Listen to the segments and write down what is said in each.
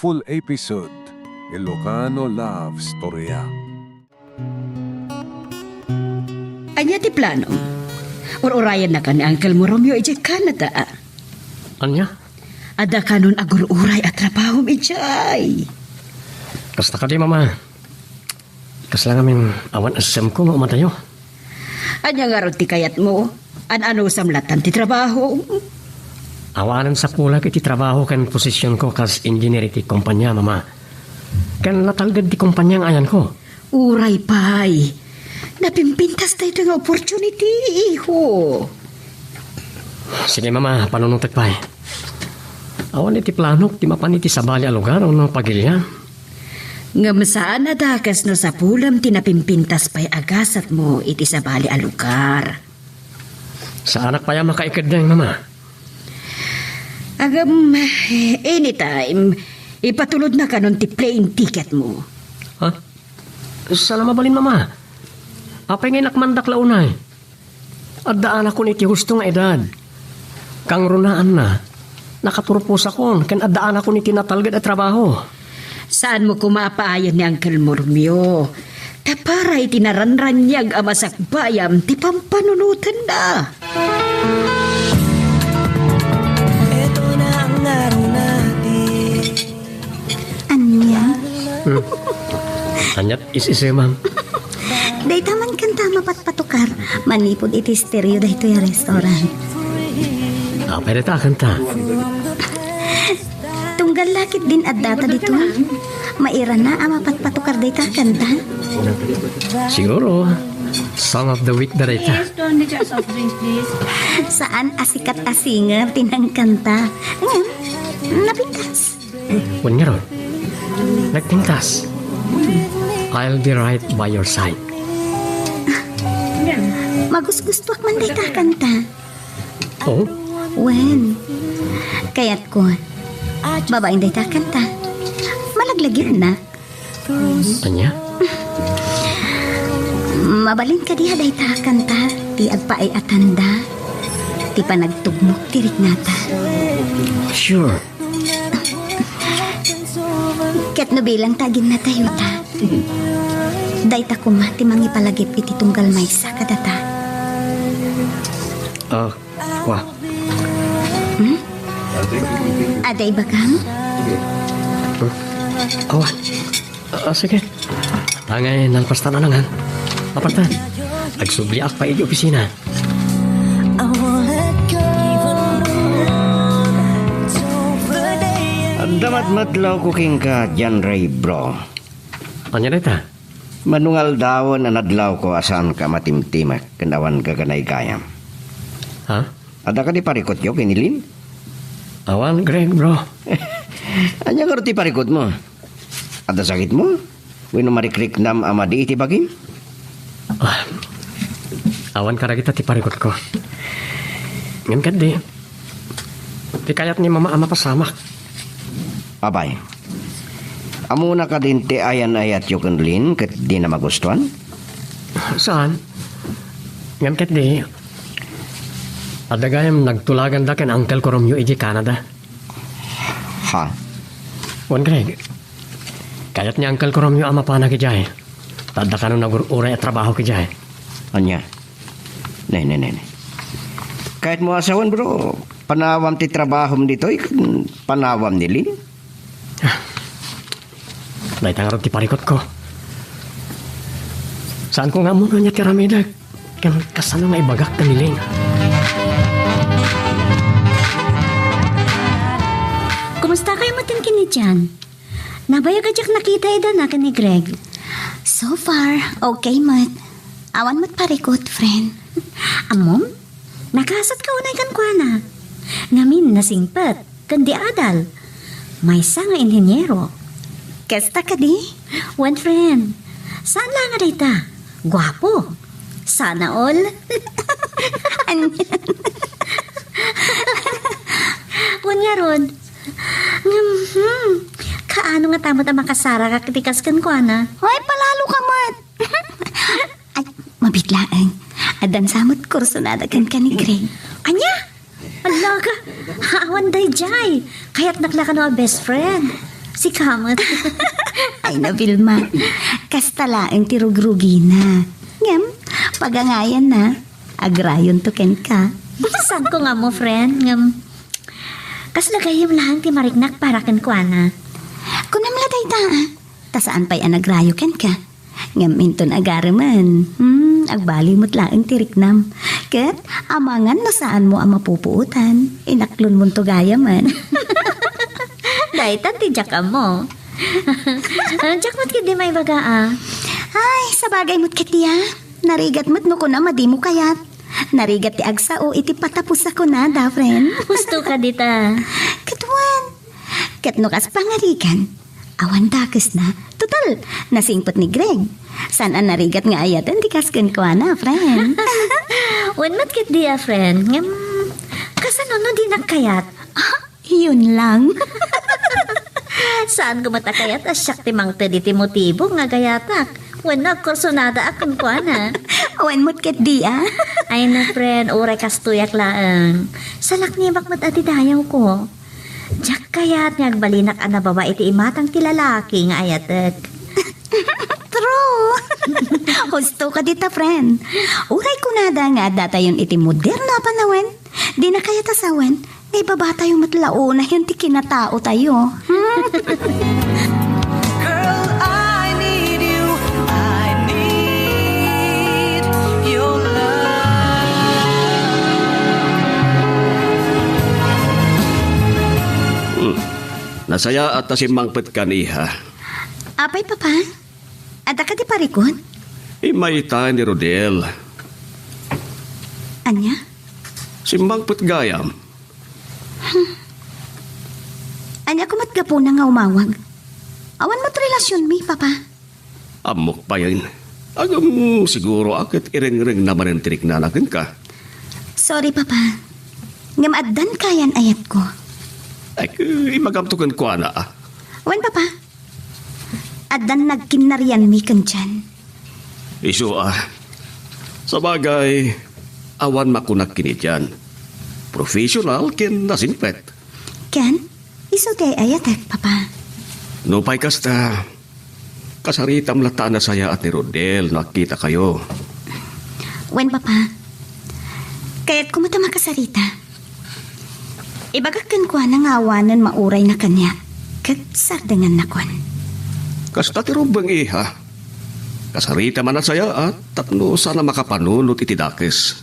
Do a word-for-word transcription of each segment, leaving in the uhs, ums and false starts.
Full episode, Ilocano Love Storya. Ania ti plano? Ur-urayenna kan ni Uncle mo, Romeo, idiay Canada. Ania? Adda kanon agur-uray a trabahom idiay. Kasta kadi, Mama. Kasla ngamin awan a sesem ko nga umadayo. Ania ngarud ti kayatmo? An-anusam latan ti trabaho? Awanen sapulak iti trabaho ken posisionko kas engineer iti kompania, Mama. Ken natalged ti kompania nga ayanko. Uray pay. Napimpintas daytoy nga opportunity, iho. Sige, Mama, panunotek pay. Awan iti planok ti mapan iti sabali a lugar wenno pagilian. Ngem saan a dakes no sapulem ti napimpintas pay a gasatmo iti sabali a lugar. Saanak pay a makaikeddeng, Mama. Agam, anytime, ipatulodna kanon ti plane ticket mo. Ha? Saan a mabalin, Mama? Apay nga inakmandak la unay? Addaanakon iti husto nga edad. Kangrunaanna, nakaturposakon ken addaanakon iti natalged a trabaho. Saanmo koma a paayen ni Uncle Mormio. Ta para iti naranraniag a masakbayam ti pampanunotenna. Ania? Hmm. Aniat is-isemam? Dayta man kanta a mapatpatukar manipud iti stereo daytoy a restaurant. Apay dayta a kanta? Tunggal la ketdin addata ditoy, mairana a mapatpatukar dayta a kanta. Siguro, Song of the Week da dayta. Saan a sikat a singer ti nangkanta. Ngem, napintas. Wen ngarud, nagpintas. I'll be right by your side. Magusgustuak man dayta a kanta. Oh? Wen, kayatko. Babaen dayta a kanta. Malaglagipna. Ania? Mabalin kadi a dayta a kanta ti agpaay-atanda ti panagtugmok ti riknata? Sure. Ket no bilang ta aginnatayota, dayta koma ti mangipalagip iti tunggal maysa kadata. Ah, kua. Hmm? Adda ibagam? Hmm? Awan. Ah, sige. Angay, nalpastan a nangan. Apartan. Agsubliak pay iti opisina. Adda matmatlawko kenka, John Ray, bro. Ania dayta? Mano nga aldawen a nadlawko a saanka a matimtimek ken awan gaganaygayam. Ha? Adda kadi parikutyo ken ni Lynn? Awan, Greg, bro. Ania ngarud ti parikutmo? Adda sakitmo? Wenno marikriknam a madi iti bagim? Ah, awan kadagita ti parikutko. Ngem ketdi, ti kayat ni Mama a mapasamak. Abay, ammona kadin ti ayan-ayatyo ken Lynn ket dina magustuan? Saan? Ngem ketdi, adda gayam nagtulaganda ken Uncle ko Romeo idiay Canada. Ha? Wen, Greg, kayat ni Uncle ko Romeo a mapanak idiay. Ta adda kanon agur-uray a trabaho idiay. Ania? Ne, ne, ne, ne. Kayatmo a sawen, bro, panawam ti trabahom ditoy, panawam ni Lynn? Dayta ngarud ti parikutko. Saanko nga ammo no ania ti aramidek ken kasano nga ibagak ken ni Lynn. Kumusta kayo met ken ni Jan? Nabayag a diak nakita ida na ken ni Greg. So far, okay met. Awan met parikut, friend. Ammom? Nakasatka unay kenkuana. Ngamin nasingpet ken di adal. Maysa nga inheniero. Kasta kadi? Wen, friend. Saan la nga dayta? Guapo. Sana all. Anian? Wen ngarud. Ngem, hmm, kaano ngata met a makasaragak iti kas kenkuana? Ay, palalo ka met. Ay, mabiit laeng. Addan sa met kursonada kenka ni Greg. Ania? Ala ka, awan daydiay. Kayatnak la kano a best friend. Sika met. Ay na, Vilma. Kasta laeng ti rugrugina. Ngem, pagangayanna, agrayonto kenka. Saanko nga ammo, friend, ngem kasla gayyem laeng ti mariknak para kenkuana. Kunam la dayta, a. Ta saan pay a nagrayo kenka. Ngem inton agaremen, hmm, agbali met laeng ti riknam. Ket amangan no saanmo a mapupuotan, inaklonmonto gayamen. Dayta ti diak ammo. Diak met ketdi maibaga, a. Ay, sabagay met ketdi, a. Narigat met no kunam a dimo kayat. Narigat ti agsao iti patapos a kunada, friend. Husto ka dita. Ket wen, ket no kas pangarigan, awan dakesna. Total, nasingpet ni Greg. Saan a narigat nga ayaten ti kas kenkuana, friend. Wen met ketdi a, friend. Ngem, kasano no dinak kayat? Ah, yun lang. Saanko met a kayat a siak ti mangted iti motibo nga agayatak wenno agkursunada a kenkuana. Wen met ketdi, a. Ay na, friend, uray kastoyak laeng. Salaknibak met a ti dayawko. Diak kayat nga agbalinak a nababa iti imatang ti lalaki nga ayatek. True. Husto ka dita, friend. Uray kunada nga addatayon iti moderno a panawen, dina kayat a sawen, nga ibabatayo met la unay ti kinataotayo. Girl, I need you. I need your love. Hmm. Nasayaat ta simmangpetkan, iha. Apay, Papa? Adda kadi parikut? Immay ita ni Rodel. Ania? Simmangpet gayam. Hmm. Ania koma ti gapuna nga umawag? Awan met relasionmi, Papa. Ammok payen. Ngem siguro a ket irengrengna manen ti riknana kenka. Sorry, Papa. Ngem addan kayan ayatko. Ay, ibagamto kenkuana, a. Wen, Papa. Addan nagkinnarianmi ken Jan. Isu a. Sabagay, awan makunak ken ni Jan. Professional ken nasingpet. Ken, isu ti ay-ayatek, Papa. Nupay kasta, kasaritam latta a nasayaat ni Rodel no agkitakayo. Wen, Papa. Kayatko met a makasarita. Ibagak kenkuana nga awanen maurayna kaniak, ket sardengannakon. Kasta ti rumbeng, iha. Kasaritam a nasayaat tapno saan a makapanunot iti dakes.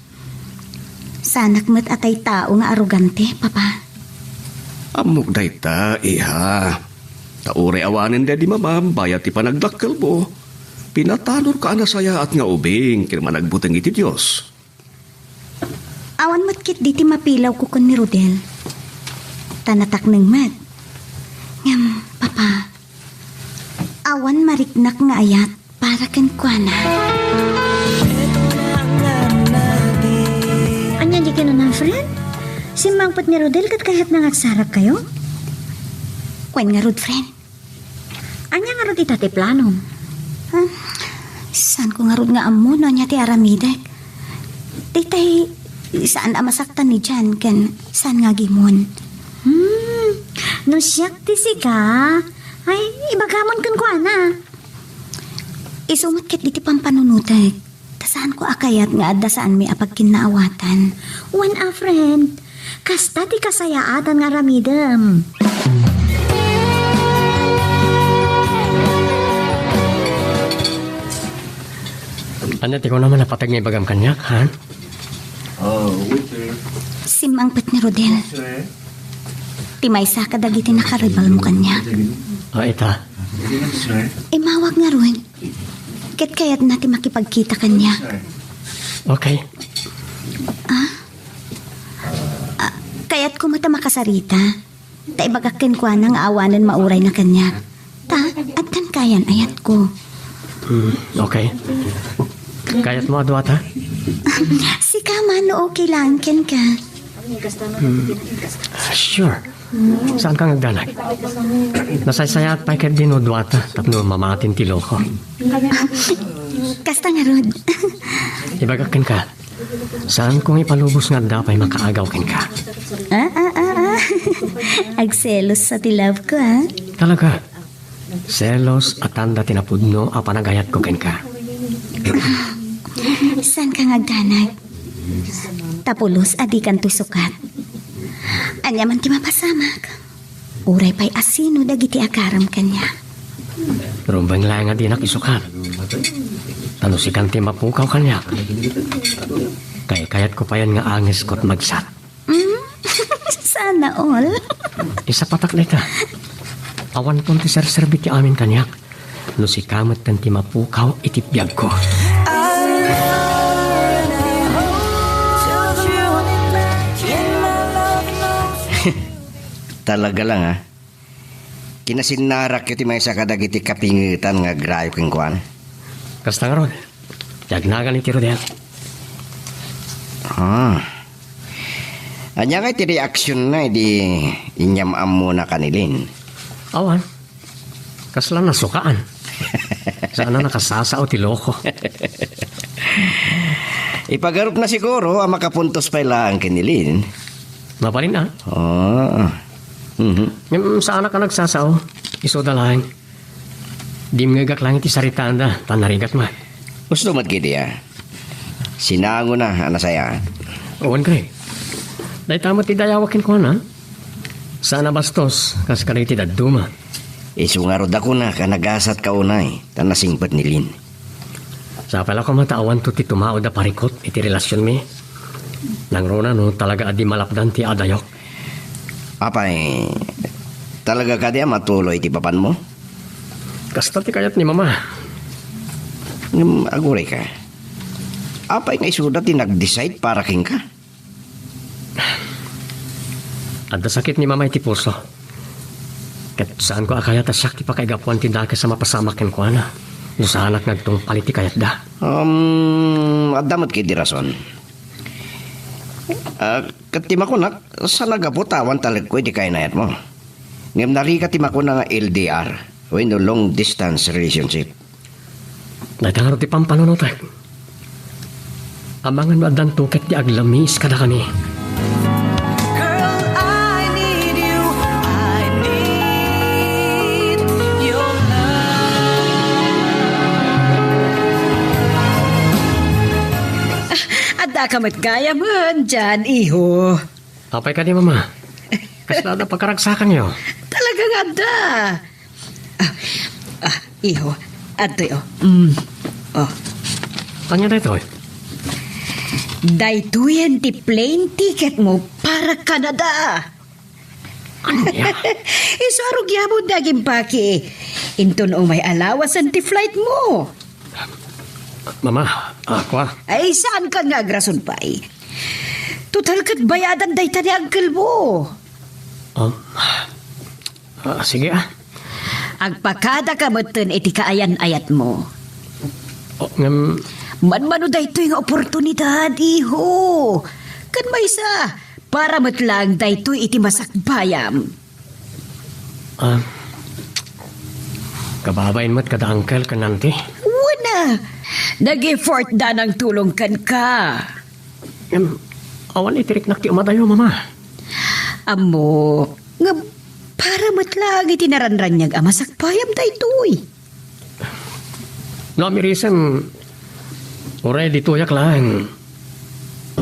Saanak met a tattao nga arogante, Papa. Ammok dayta, iha. Ta uray awanen daydi mamam bayat ti panagdakkelmo, pinatanorka a nasayaat nga ubing ken managbuteng iti Dios. Awan met ketdi ti mapilawko ken ni Rodel. Ta natakneng met. Ngem, Papa, awan mariknak nga ayat para kenkuana. Ania di kinuna, friend? Simmangpet ni Rodel ket kayatna nga agsaragkayo? Wen ngarud, friend. Ania ngarud ita ti planom? Ah, saanko ngarud nga ammo no ania ti aramidek. Daytay, saan a masaktan ni Jan ken saan nga agimon. Hmm, no siak ti sika, ay, ibagamon kenkuana. Isu met ketdi ti pampanunotek. Ta saanko a kayat nga adda saanmi a pagkinnaawatan. Wen a, friend, kasta ti kasayaatan nga aramidem. Ania ti kunam a napateg nga ibagam kaniak, ha? Oh, waiter. Simmangpet ni Rodel. Sir. Ti maysa kadagiti nakaribalmo kaniak. Ah, ita. Sir. Immawag ngarud. Ket kayatna ti makipagkita kaniak. Okay. Ah? Ah, kayatko met a makasarita. Ta ibagak kenkuana nga awanen maurayna kaniak. Ta, addan kayan ayatko. Hmm, okay. Kayatmo a duata? Sika man, no okay lang kenka. Hmm. Sure. Saanka nga agdanag? Nasaysayaat pay ketdi no duata tapno mamatin ti loko. Kasta ngarud. Ibagak kenka, saanko nga ipalubos nga adda pay makaagaw kenka. Ah, ah, ah, ah. Agselos sa ti love ko, ah. Talaga? Selos a tanda ti napudno a panagayatko kenka. Saanka nga agdanag? Ta pulos a dikanto sukat. Ania man ti mapasamak? Uray pay a sino dagiti agaram kaniak. Rumbeng laeng a dinak isukat. Ta no sikan ti mapukaw kaniak, kaykayatko payen nga angesko ti magsat. Mm? Sana all. Isapatak dayta. Awanton ti serserbi ti amin kaniak. No sika metten ti mapukaw iti biagko. Talaga lang, ha? Kinasinnarakyo ti maysa kadagiti kapingetan nga agrayo kenkuana. Kasta ngarud, ti agnagan iti Rodel. Ah. Ania ngay ti reaksionna idi inyam-ammona kan Eileen? Awan. Kasla nasukaan. Saan a nakasasao ti loko. Ipagarupna siguro a makapuntos pay laeng ken Eileen. Mabalin a. Ah. Mhm. Ngem saanak a nagsasao. Isuda laeng. Dimngegak laeng iti saritaanda, ta narigat man. Usto met kadi a. Sinangona a nasayaat. Wen, Greg. Dayta met ti dayawak kenkuana. Saan a bastos, kas kadagiti dadduma. Isu ngarud a kunak a nagasatka unay, ta nasingpet ni Lynn. Sapay la koma ta awanto ti tumaud a parikut iti relasionmi. Nangruna no talaga a di malapdan ti adayok. Apay, talaga kadi a matuloy ti papanmo? Kasta ti kayat ni Mama. Ngem agurayka. Apay nga isuda ti nag-decide para kenka? Adda sakit ni Mama iti puso. Ket saanko a kayat a siak ti pakaigapuan ti dakes a mapasamak kenkuana no saanak nga agtungpal iti kayatda. Um, adda met kadi rason. Ah, ket ti makunak, saan a gapu ta awan talekko iti kainayatmo. Ngem narigat ti makuna nga L D R, wenno long distance relationship. Dayta ngarud ti pampanunotek. Amangan no addanto ket ti aglamis kadakami. Girl, I need you. I need your love. Adda ka met gayamen, Jan, iho. Apay kadi, Mama? Kasla adda pagkaragsakanyo? Talaga nga adda. Ah, ah, iho, adtoy, oh. Mm. Oh. Ania daytoy? Daytoyen ti plane ticket mo para Canada. Ania? Isu a rugiamon ti agimpaki. Inton umay alawasen ti flight mo. Mama, ah, kua. Ay, saankan nga agrason pay? Total ket bayadan dayta ni uncle mo. Um, ah, sige, ah. Agpakadaka metten iti kaayan-ayatmo. Oh, ngem, manmano daytoy nga oportunidad, iho. Ken maysa, para met laeng daytoy iti masakbayam. Ah, kababain met kada uncle ken auntie? Wen a, nag-effort da nangtulong kenka. Ngem, awan iti riknak ti umadayo, Mama. Ammok, ngem para met laeng iti naranraniag a masakbayam daytoy. No amirisem, uray ditoyak laeng.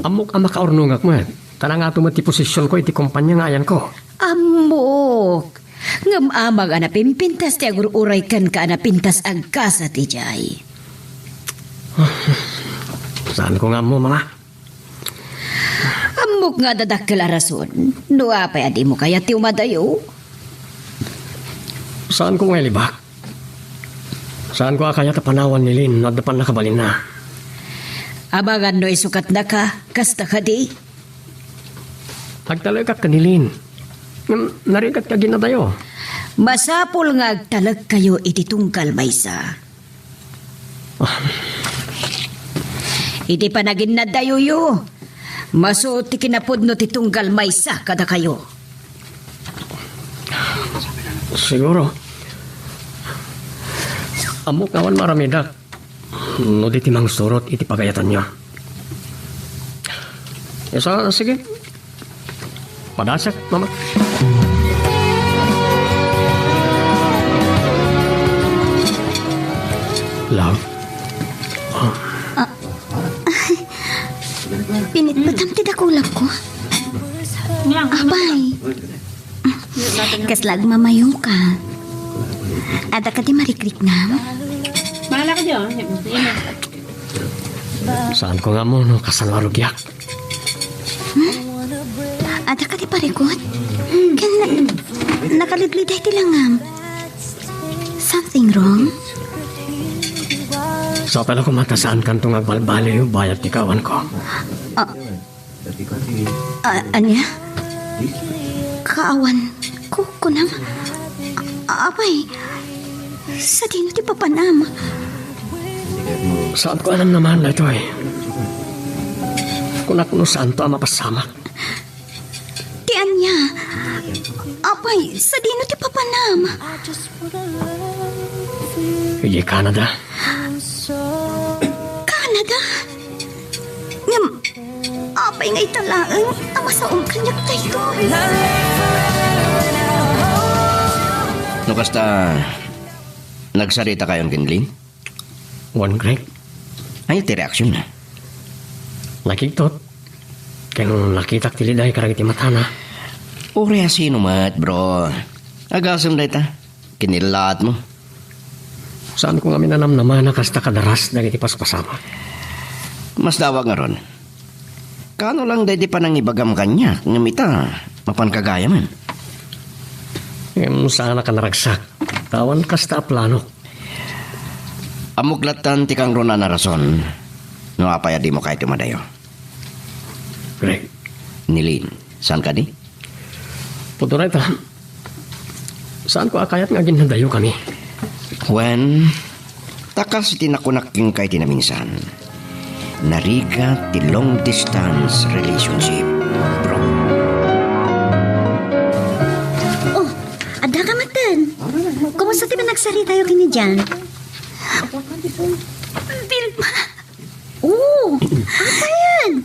Ammok a makaurnongak met, ta nangato met ti posisionko iti kompania nga ayanko. Ammok, ngem amangan a napimpintas ti agur-uray kenka a napintas agkasat idiay. Saanko nga ammo, Mama. Ammok nga adda dakkel a rason no apay a dimo kayat ti umadayo. Saanko nga ilibak. Saanko a kayat a panawan ni Lynn no adda pannakabalinna. Amangan no isukatnaka, kasta kadi? Agtalekak ken ni Lynn. Ngem narigat ka ginadayo. Masapul nga agtalekkayo iti tunggal maysa. Iti panaginnadayoyo, maso ti kinapudno ti tunggal maysa kadakayo. Siguro. Ammok nga awan maaramidak no di ti mangsurot iti pagayatanyo. Isu, sige. Padasek, Mama. Hello? Pinitpetam ti dakulapko. Apay. Kasla agmamayoka. Adda kadi marikriknam? Mahala ka diyan. Saanko nga ammo no kasano a rugiak. Hmm? Adda kadi parikut? Ken na-, nakalidliday ti langam. Something wrong? Sapay la koma ta saankanto nga agbalbaliw bayat ti kaawanko. Ah, ah, ania? Kaawanko, kunam? A-, apay, sadino ti papanam? Saanko a namnama daytoy. Kunak no saanto a mapasamak. Ti ania? Apay, sadino ti papanam? Idiay Canada. Canada? Ngem, apay nga ita laeng a masaom kaniak daytoy? No kasta, nagsarita kayon ken Lynn? Wen, Greg. Ania ti reaksion na? Nakigtot. Ken nakitak ti liday kadagiti matana. Uray a sino met, bro. Agasem dayta. Kinilaat mo. Saanko ngamin a namnama a kasta kadaras dagiti paspasamak. Masdawak ngarud. Kaano lang daydi panangibagam kaniak, ngem ita, mapan kagayamen. Ngem saanak a naragsak. Awan kasta a planok. Ammok lattan ti kangrunaan a rason no apay a dimo kayat madayo. Greg. Ni Lynn, saan kadi? Pudno dayta. Saanko a kayat nga aginnadayokami. Wen, ta kas iti nakunak kenka iti naminsan, narigat ti long distance relationship, bro. Oh, adda ka metten. Kumusta ti panagsaritayo ken ni Jan? Vilma! Oh, apayen?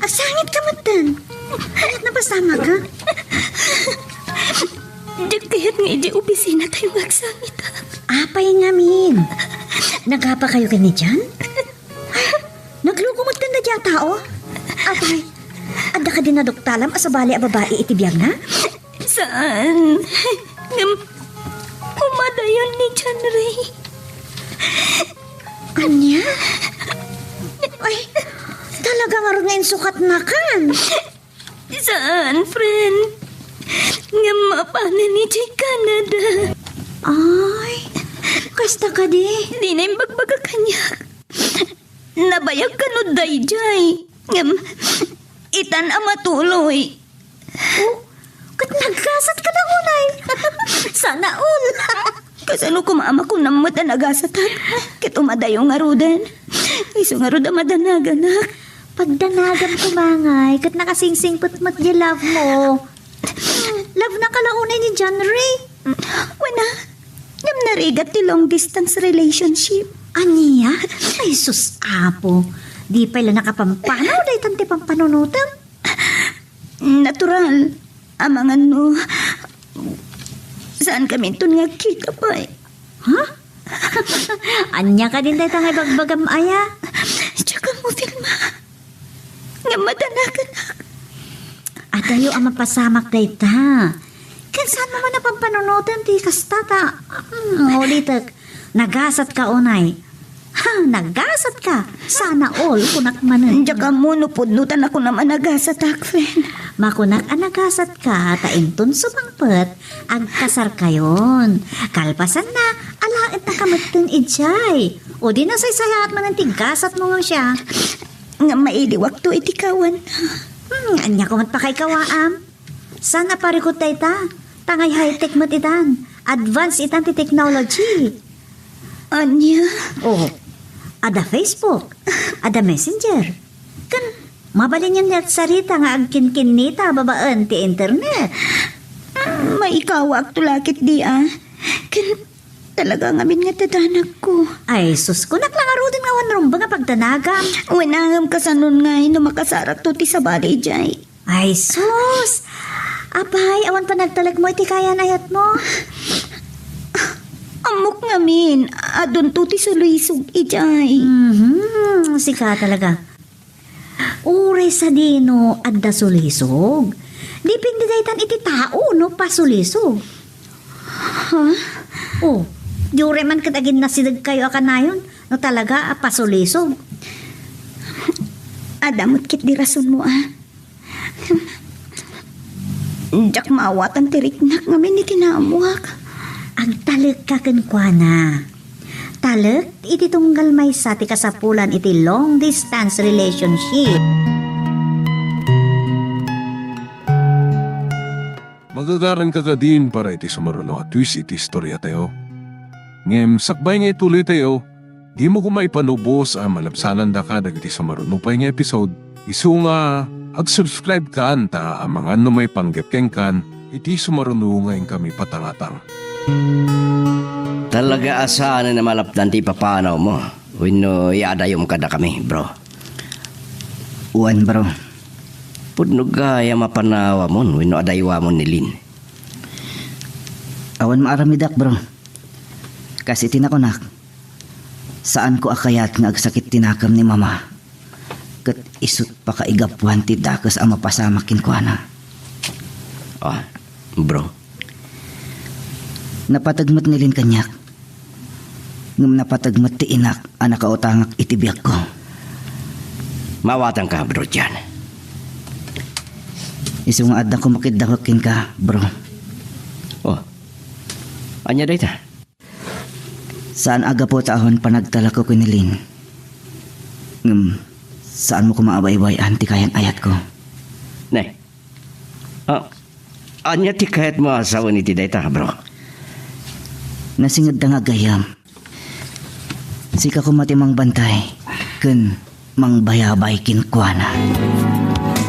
Agsangit ka metten. Ania ti napasamak, ha? Diak kayat nga idiay opisina tayo nga agsangit, ha? Apay ngamin? Nagapa kayo ken ni Jan? Nagluko metten daydi a tao? Apay, adda kadi naduktalam a sabali a babai iti biagna? Saan? Ngem, kumadayon ni John Ray. Ania? Ay, talaga ngarud nga insukatnakan. Saan, friend? Ngem mapanen idiay Canada. Ay, kasta kadi? Dina imbagbaga kaniak. Nabayag kano daydiay. Ngem, itan a matuloy. Oh, ket naggasat ka na unay. Sana all. Kasano koma a makunam met a nagasatak? Ket umadayo ngaruden. Isu ngarud a madanaganak. Pagdanagam koma ngay, ket nakasingsingpet met di love mo. Love na ka la unay ni John Ray. Wen a, ngem narigat ti long distance relationship. Ania? Ay, sus, Apo. Di pay la nakapampanaw daytan ti pampanunotem. Natural. Amangan no, saan kami inton nga agkita pay. Ha? Ania kadin dayta nga ibagbagam aya? Diak ammo, Vilma. Nga madanaganak. Adayo a mapasamak dayta. Ken saan mo man a pampanunoten ti kasta ta, hmm, ulitek, nagasat ka unay. Ha, nagasat ka. Sana all, kunak manen. Diak ammo no pudno ta nakunam a nagasatak, friend. Makunak a nagasat ka, ta inton sumangpet, agkasar kayon. Kalpasanna, alaen ta ka metten idiay. O di nasaysayaat manen ti gasat mo nga siya. Nga mailiwakto iti kawan. Hmm, ania ko met pakaikawaam? Saan a parikut dayta? Tangay high-tech met itan. Advance itan ti technology. Ania? Oh, ada Facebook, ada Messenger. Ken, mabalinyo ni agsarita nga agkinkinnita babaen ti internet. Mm, maikawaak to lakit di, ah. Ken, talaga ngamin nga dadanagko. Ay, sus, kunak la ngaruden nga awan rumbeng a pagdanagam. Wen a ngem kasanon ngay no makasarakto ti sabali, jay. Ay, sus! Apay, awan panagtalek mo iti kayan-ayat mo? Ammok Ngamin, adunto ti sulisog idiay. Mhm, sika talaga. Uray sadino adda sulisog. Depende daytan iti tao no pasulisog. Ha? Oh, di uray man ket aginnasidegkayo a kanayon no talaga a pasulisog. Adda met ket di rasonmo, a. Diak maawatan ti riknak ngamin iti naammoak. Agtalekka kenkuana. Talek iti tunggal maysa ti kasapulan iti long distance relationship. Magagaranka kadin para iti sumaruno a twist iti istoriatayo. Ngem sakbay nga ituloytayo, dimo koma ipanubos a malabsanandaka dagiti sumaruno pay nga episode. Isu nga, ag-subscribe kan ta amangan no maipanggep kenkan iti sumaruno nga inkami patangatang. Talaga a saanen a malapdan ti ipapanawmo wenno iadayom kadakami, bro? Wen, bro. Pudno gayam a panawamon wenno adayuamon ni Lin. Awan maaramidak, bro. Kas iti nakunak, saanko a kayat nga agsakit ti nakam ni Mama. Ket isut' pakaigapuan ti dakes a mapasamak kenkuana. Ah, bro. Napateg met ni Lin kaniak. Ngem napateg met ti inak a nakautangak iti biagko. Maawatanka, Bro John. Isu nga adda kumakiddawek kenka, bro. Oh. Ania dayta? Saan a gapu ta awan panagtalekko ken ni Lin. Ngem, saanmo koma a baybay-an ti kayan-ayatko. Ne. Ah, ania ti kayatmo a sawen iti dayta, bro? Nasingedda nga agyam. Sika koma ti mangbantay ken mangbayabay kenkuana.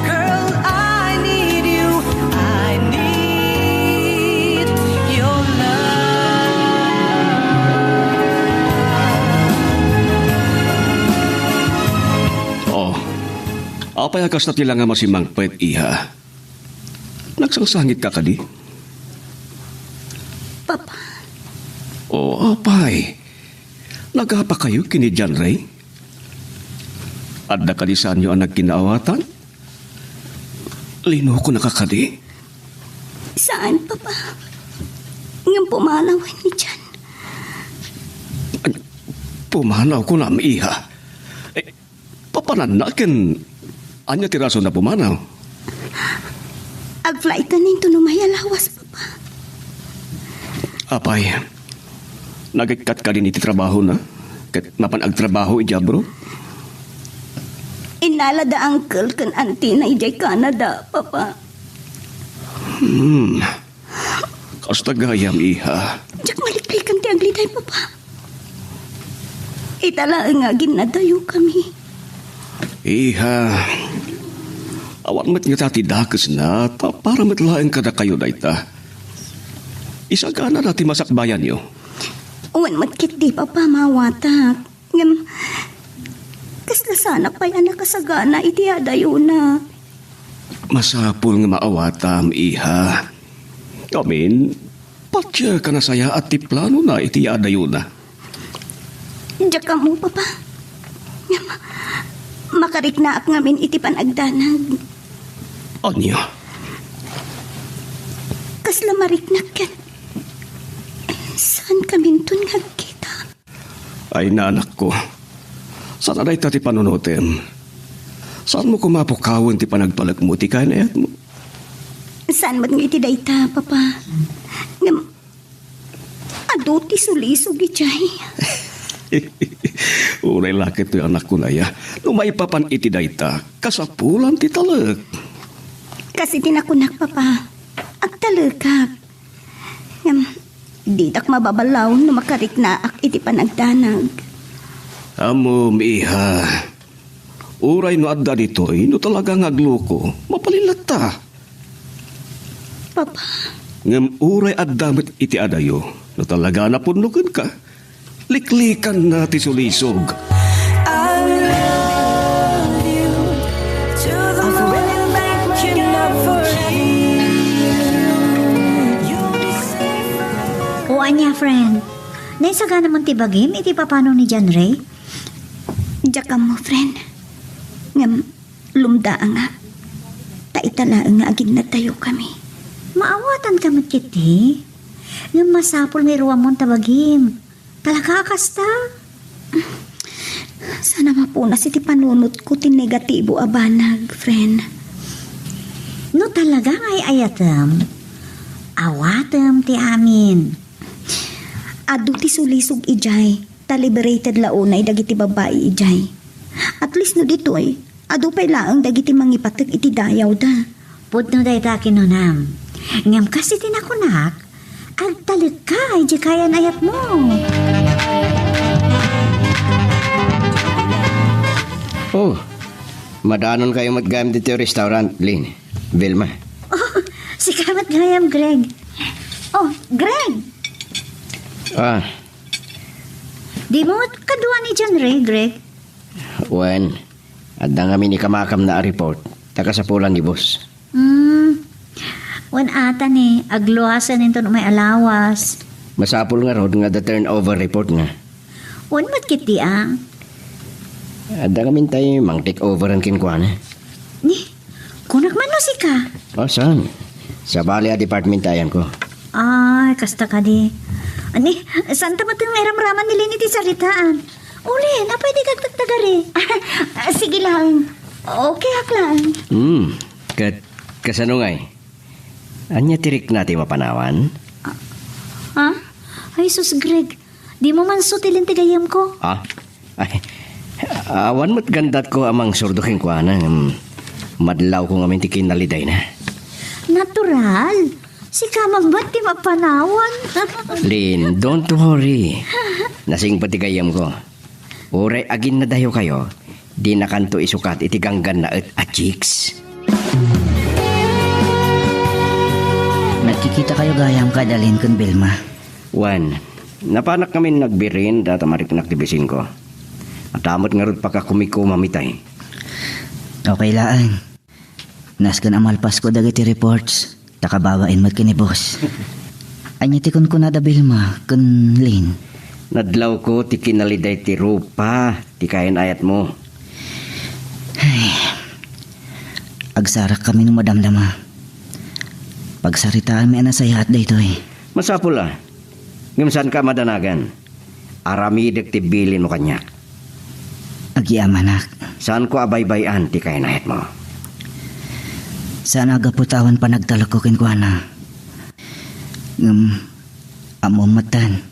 Girl, I need you. I need your love. Oh, apay a kasta ti langam a simmangpet, iha? Nagsangsangitka kadi? Papa. Oh, apay. Nagapakayo ken ni John Ray? Adda kadi saanyo a nagkinaawatan? Linukonaka kadi? Saan, Papa. Ngem pumanaw ni John. Ay, pumanaw kunam, iha. Eh, papananna ken ania ti rason a pumanaw? Agflighten inton umay a lawas, Papa. Apay, nagikkat kadin iti trabahona ket mapan agtrabaho idiay abroad? Innalada uncle ken auntie na idiay Canada, Papa. Hmm. Kasta gayam, iha. Diak maliklikan ti agliday, Papa. Ita laeng nga aginnadayokami. Iha, awan met ngata ti dakesna, ta para met laeng kadakayo dayta. Isaganada ti masakbayanyo. Wen met ketdi, Papa, maawatak. Ngem, kasla saanak pay a nakasagana iti adayona. Masapul nga maawatam, iha. Ngamin, patiek a nasayaat ti planona iti adayona. Diak ammo, Papa. Ngem, makariknaak ngamin iti panagdanag. Ania? Kasla mariknak ket saankaminton nga agkita. Ay, nanakko, saan a dayta ti panunotem. Saanmo koma a pukawen ti panagtalekmo iti kayan-ayatmo. Saan met nga iti dayta, Papa. Ngem, adu ti sulisog idiay. Uray la ket toy, anakko, aya. No maipapan iti dayta, kasapulan ti talek. Kas iti nakunak, Papa, agtalekak. Ngem, ditak mababalaw no makariknaak iti panagdanag. Ammom, iha. Uray no adda ditoy, no talaga nga agluko, mabalin latta. Papa. Ngem uray adda met iti adayo, no talaga a napudno kenka, liklikanna ti sulisog. I love you to the moon and back, but you're not for you. You'll be safe. O ania, friend? Naisagana man ti bagim iti papano ni John Ray? Diak ammo, friend. Ngem lumdaangak. Ta ita laeng nga aginnadayokami. Maawatanka met ketdi. Ngem masapul nga iruamon ta bagim. Talaga a kasta? Saan a mapunas iti panunotko ti negatibo a banag, friend. No talaga nga ay-ayatem, awatem ti amin. Adu ti sulisog idiay, ta liberated la unay dagiti babbai idiay. At least no ditoy, adu pay laeng dagiti mangipateg iti dayawda. Pudno dayta a kinunam. Ngem kas iti nakunak, agtalekka idiay kayan-ayatmo. Oh, madanonkayo met gayam ditoy restaurant, Lynn, Vilma. Oh, sika met gayam, Greg. Oh, Greg! Ah, Dimo met kadua ni John Ray, Greg? Wen, adda ngamin ikamakam na a report. Ta kasapulan ni boss. Hmm. Wen ata ni, agluasen inton umay a lawas. Masapul ngarud nga adda turnover report na. Wen met ketdi a. Adda ngamin tay mang-take overen kenkuana. Ni, kunak man no sika? Oh, saan? Sabali a department ti ayanko. Ay, kasta kadi. Ni, saanta met nga iramraman ni Lynn iti saritaan? Uli, napay di kagtagtagari. Ah, sige lang. Okay ak lang. Hmm, ket kasano ngay? Ania ti rikna ti mapanawan? Ha? Ay, sus, Greg. Dimo man sutilin ti gayyemko. Ah? Ay, awan met gandatko a mangsurdo kenkuana, ngem madlawko ngamin ti kinalidayna. Natural. Sika man met ti mapanawan. Lynn, don't worry. Nasingpet ti gayyemko. Uray aginnadayokayo, dinakanto isukat iti ganggannaet a chicks. Nagkikitakayo gayam kada Lynn ken Vilma? Wen, napanak ngamin nagbirin data mariknak ti bisinko. Adda met ngarud pakakumikuma mitay. Okay laeng. Nasken a malpasko dagiti reports, ta kababain met ken ni boss. Ania ti kunkunada Vilma ken Lynn? Nadlawko ti kinaliday ti rupa ti kayan-ayatmo. Ay, agsarakkami no madamdama. Pagsaritaanmi a nasayaat daytoy. Masapul a. Ngem saanka a madanagan. Aramidek ti bilinmo kaniak. Agyamanak. Saanko a baybay-an ti kayan-ayatmo. Saan a gapu ta awan panagtalekko kenkuana. Ngem, ammom metten,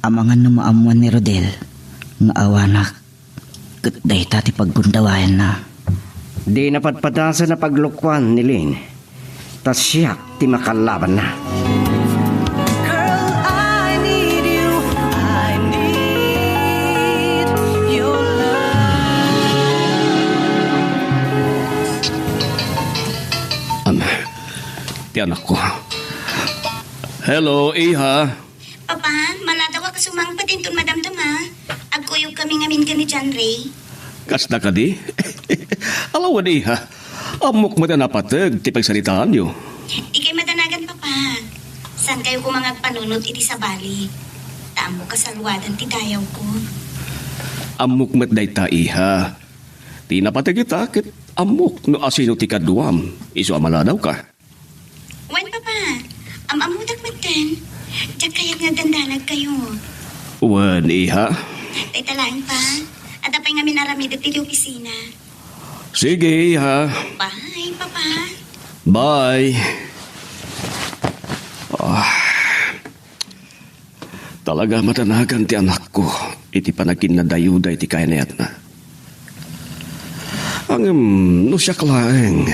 amangan no maammoan ni Rodel nga awanak. Ket dayta ti paggundawayanna. Di napadpadasan a paglukoan ni Lynn, ta siak ti makallabanna. Girl, I need you. I need your love. Ama, ti anakko. Hello, iha. Papa, maladaw a kasumangpet inton madamdama. Agkuyogkami ngamin ken ni John Ray. Kasta kadi? Alawen, iha. Ammok met a napateg ti pagsalitaanyo. Dikay madanagan, Papa. Saankayo koma nga agpanunot iti sabali? Ta ammok a salwadan ti dayawko. Ammok met dayta, iha. Ti napateg ita ket ammok no asino ti kaduam, isu a maladawka. Wen, Papa, am-ammodak metten. Diak kayat nga agdandanagkayo. Wen, iha. Dayta laeng, Pa. Adda pay ngamin aramidek ditoy opisina. Sige, iha. Bye, Papa. Bye. Ah. Talaga a madanagan ti anakko iti panaginnadayuda iti kayan-ayatna. Ngem no siak laeng,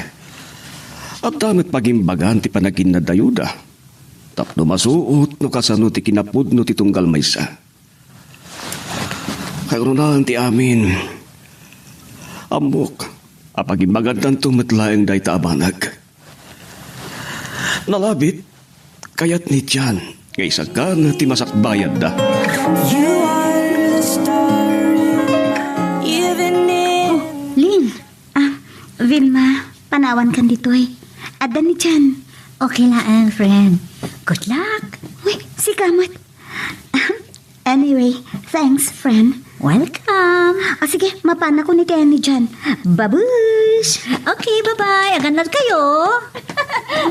adda met pagimbagan ti panaginnadayuda tapno masuot no kasano ti kinapudno ti tunggal maysa. Kayat no naen ti amin, ammok a pagimbagantanto met laeng dayta a banag. Nalabit, kayat ni John nga isagana ti masakbayadda. You are the star, even if Oh, Lynn. Ah, Vilma, panawankan ditoy. Adda ni John. Okay laeng, friend. Good luck. Uy, sika met. Anyway, thanks, friend. Welcome. Ah, sige, mapanakon iti Emi dyan. Babush! Okay, bye-bye. Agannad kayo.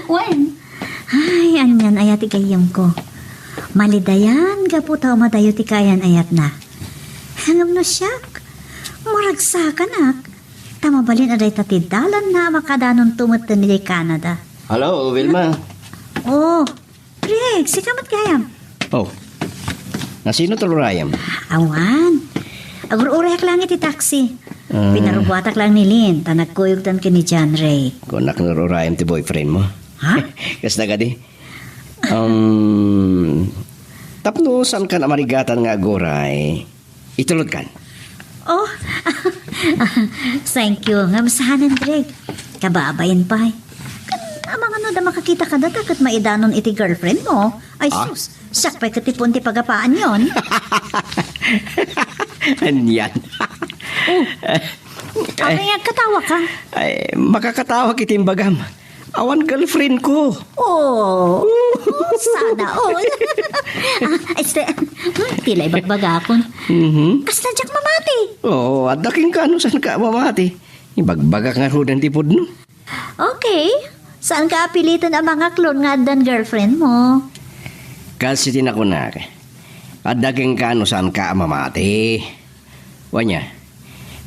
When? Ay, anian aya ti gayyemko. Malidayan gapu ta umadayo ti kaayan-ayatna. Ngem no siak, maragsakanak. Ta mabalin a dayta ti dalanna a makadanonto metten idiay Canada. Hello, Wilma. Oh, Greg, sika met gayam. Oh. Nasino ti rurayem? Awan. Agur-urayak lang iti taxi. Ah. Pinarubuatak lang ni Lynn, ta nagkuyogtan ken ni John Ray. Kunak no rurayem ti boyfriend mo. Ha? Kasta kadi? Um, tapno saan ka namarigatan nga aguray, itulodkan. Oh, thank you. Ngem saan, Greg? Kababain pay. Kan, amangan no da makakita ka data ket maidanon iti girlfriend mo. Ay, ah? Sus, siak pay ket ti puon ti pagapaanyon. Anian. Oh, ay, agkatawa ka? Ay, makakatawa iti imbagam. Awan girlfriend ko. Oh, sana all. Ah, este, hmm, tila ibagbagakon. Mhm. Kasla diak mamati. Oo, adda kenka no saan ka mamati. Ibagbagak ngaruden ti pudno. Okay. Saan ka apiliten a mangaklon nga addan girlfriend mo? Kas iti nakunak, adda kenka no saan ka mamati. Wen,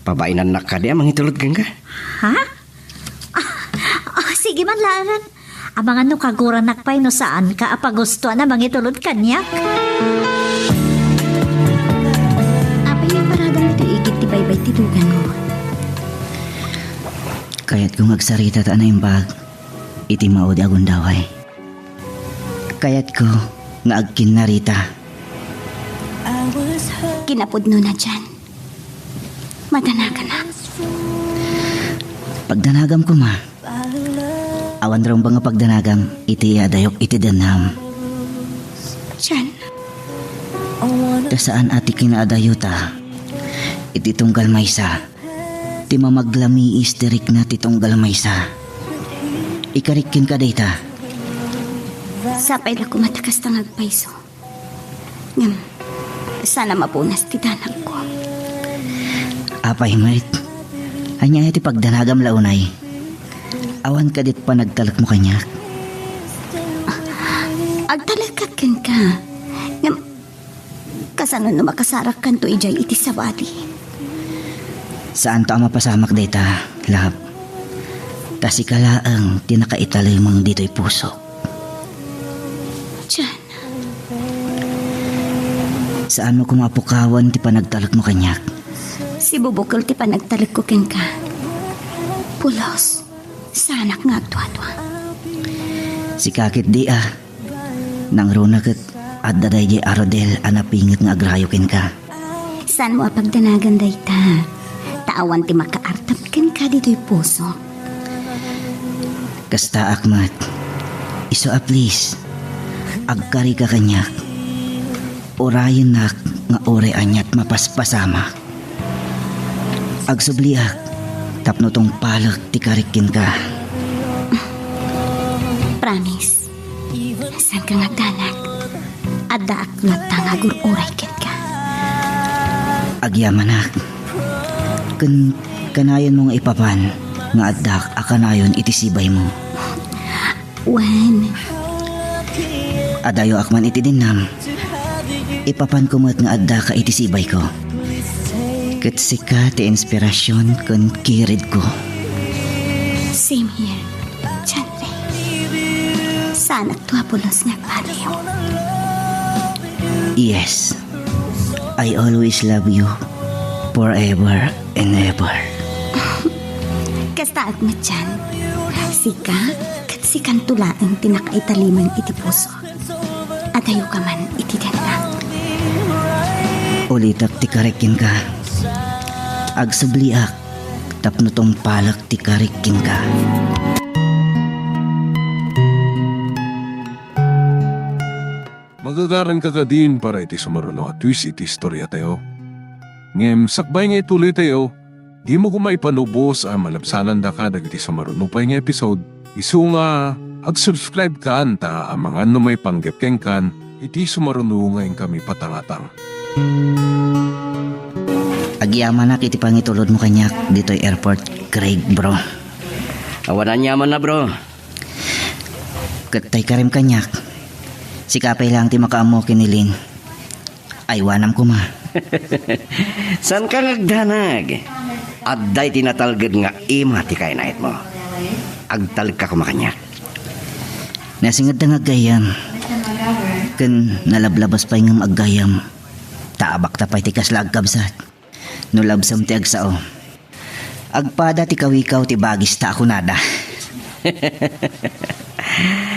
pabainannak kadi a mangitulod kenka? Ha? Ah, ah, sige man laeng. Amangan no kaguranak pay no saan ka a pagustuan a mangitulod kaniak. Apay nga iparadam iti igid ti baybay ti duganmo? Kayatko nga agsarita ta naimbag iti maudi a gundaway. Kayatko nga agkinnarita. Kinapudnona diay madanaganak. Pagdanagam koma. Awan rumbeng nga pagdanagam iti adayok iti dennam. Diay. Ta saan a ti kinaadayota iti tunggal maysa. Ti mamaglamiis ti rikna ti tunggal maysa. Ikarik kenka dayta. Sapay la koma ta kasta nga agpayso. Ngem, saan a mapunas ti danagko. Apay met, ania ti pagdanagam la unay? Awan kadi panagtalekmo kaniak? Agtalekak kenka. Ngem, kasano no makasarakkanto idiay iti sabali? Saanto a mapasamak dayta, love. Ta sika laeng ti nakaitalimeng ditoy pusok. Diay. Saanmo koma a pukawen ti panagtalekmo kaniak. Sibubukel ti panagtalekko kenka. Pulos. Saanak nga agduadua. Sika ketdi a. Nangruna ket adda daydiay a rodel a napinget nga agrayo kenka. Saanmo a pagdanagan dayta? Ta awan ti makaartap kenka ditoy puso. Kastaak met. Isu a please, agkarika kaniak. Urayennak nga uray aniat mapaspasamak. Agsubliak tapno tungpalek ti karik kenka. Promise. Saanka nga agdanag. Addaak latta nga agur-uray kenka. Agyamanak. Ken kanayon mo nga ipapan nga addak a kanayon iti sibaymo. Wen. Adayoak man iti dennam. Ipapanko met nga addaka iti sibayko. Ket sika ti inspirasyon ken kiridko. Same here, John Ray. Saanakto a pulos nga agpatiw. Yes. I always love you forever and ever. Kastaak met, John. Sika, ket sikanto laeng ti nakaitalimeng iti puso. Adayoka man iti dennam. Ulitek ti karik kenka. Agsubliak tapno tungpalek ti karik kenka. Magagaranka kadin para iti sumaruno a twist iti istoriatayo. Ngem sakbay nga ituloytayo, dimo koma ipanubos a malabsanandaka dagiti sumaruno pay nga episode. Isu nga, ag-subscribe kan ta amangan no maipanggep kenkan iti sumaruno nga inkami patangatang. Agyamanak iti pangitulodmo kaniak ditoy airport, Greg, bro. Awan aniamanna, bro. Ket tay karim kaniak, sika pay laeng ti makaammo ken ni Lynn. Aywanam koma. Saanka nga agdanag. Adda iti natalged nga ima ti kainayatmo. Agtalekka koma kaniak. Nasingedda nga aggayyem. Ken nalablabas pay ngem aggayyem. Ta abakta pay ti kasla agkabsat. No labsem ti agsao, agpada ti kawikaw ti bagista a kunada.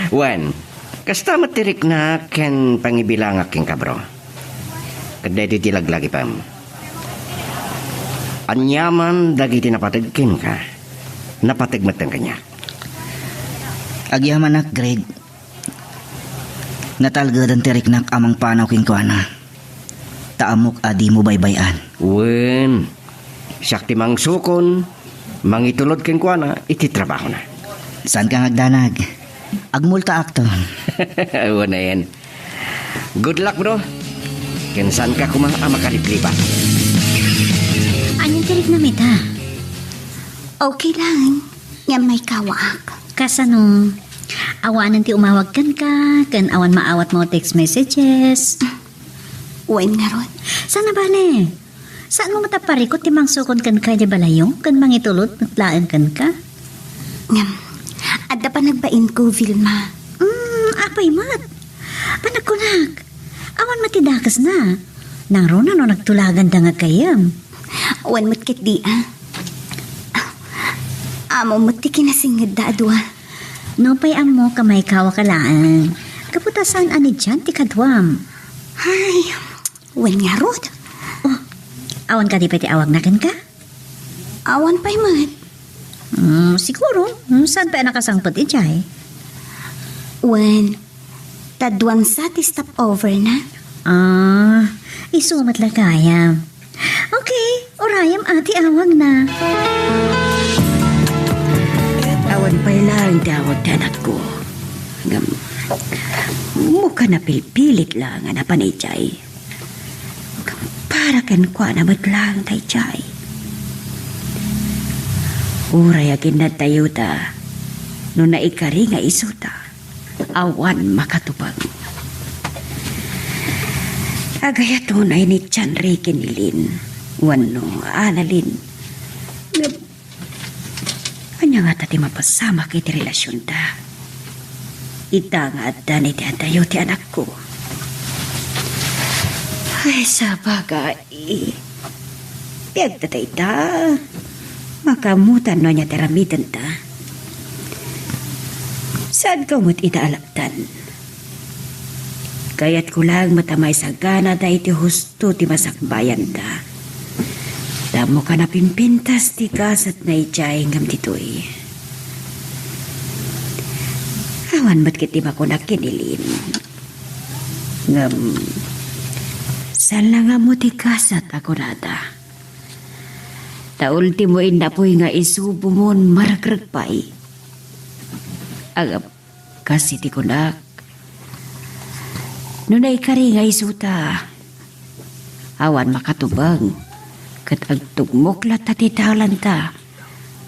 Wen, kasta met ti riknak ken pangibilangak kenka, bro. Ket daytoy ti laglagipem. Aniaman dagiti napateg kenka, napateg metten kaniak. Agyamanak, Greg. Natalgeden ti riknak a mangpanaw kenkuana. Ta ammok a dimo baybay-an. Wen, siak ti mangsukon, mangitulod kenkuana iti trabahona. Saanka nga agdanag. Agmultaakton. Wen a yen. Good luck, bro. Ken saanka koma a makaliplipat. Ania ti riknam ita? Okay lang. Ngem maikawaak. Kasano? Awanen ti umawag kenka, ken awan maawatmo text messages. Wen ngarud. Saan a bale? Saanmo met a parikut ti mangsukon kenka idiay balayyo, ken mangitulod met laeng kenka? Ngem, adda panagbainko, Vilma. Hmm, apay met? Panagkunak, awan met ti dakesna. Nangruna no nagtulaganda nga gayyem. Wen met ketdi, a. Ammom met ti kinasingedda a dua. Nupay ammok a maikawaka laeng, gapu ta saan a ni John ti kaduam. Ay, wen ngarud. Oh, awan kadi pay ti awagna kenka? Awan pay met. Hmm, siguro, hmm, saan pay a nakasangpet idiay? Wen, ta duan sa ti stopover na. Ah, isu met la gayam. Okay, urayem a ti awagna. Awan pay laeng ti awag ti anakko. Ngem, mukana pilpilit la nga napan idiay. Para kenkuana met laeng daydiay. Uray aginnadtayo ta, no naikari nga isuta, awan makatubang. Agayaton a ni John Ray ken ni Lynn, wenno Annalyn. Ngem, ania ngata ti mapasamak iti relasionda? Ita nga addan iti adayo ti anakko. Ay, sabagay. Biag ta dayta. Makaammotan no ania ti aramidenta. Saanko met ita a lapdan. Kayatko laeng met a maisaganada iti husto ti masakbayanda. Tapno kana pimpintas ti gasatna idiay ngem ditoy. Awan met ket ti makunak ken ni Lynn. Ngem, saan la nga ammo ti gasat a kunada. Ta ultimo innapoy nga isu bumon maregreg pay. Agap-, Kas iti kunak, no naikari nga isuta, awan makatubang, ket agtugmok latta ti dalanta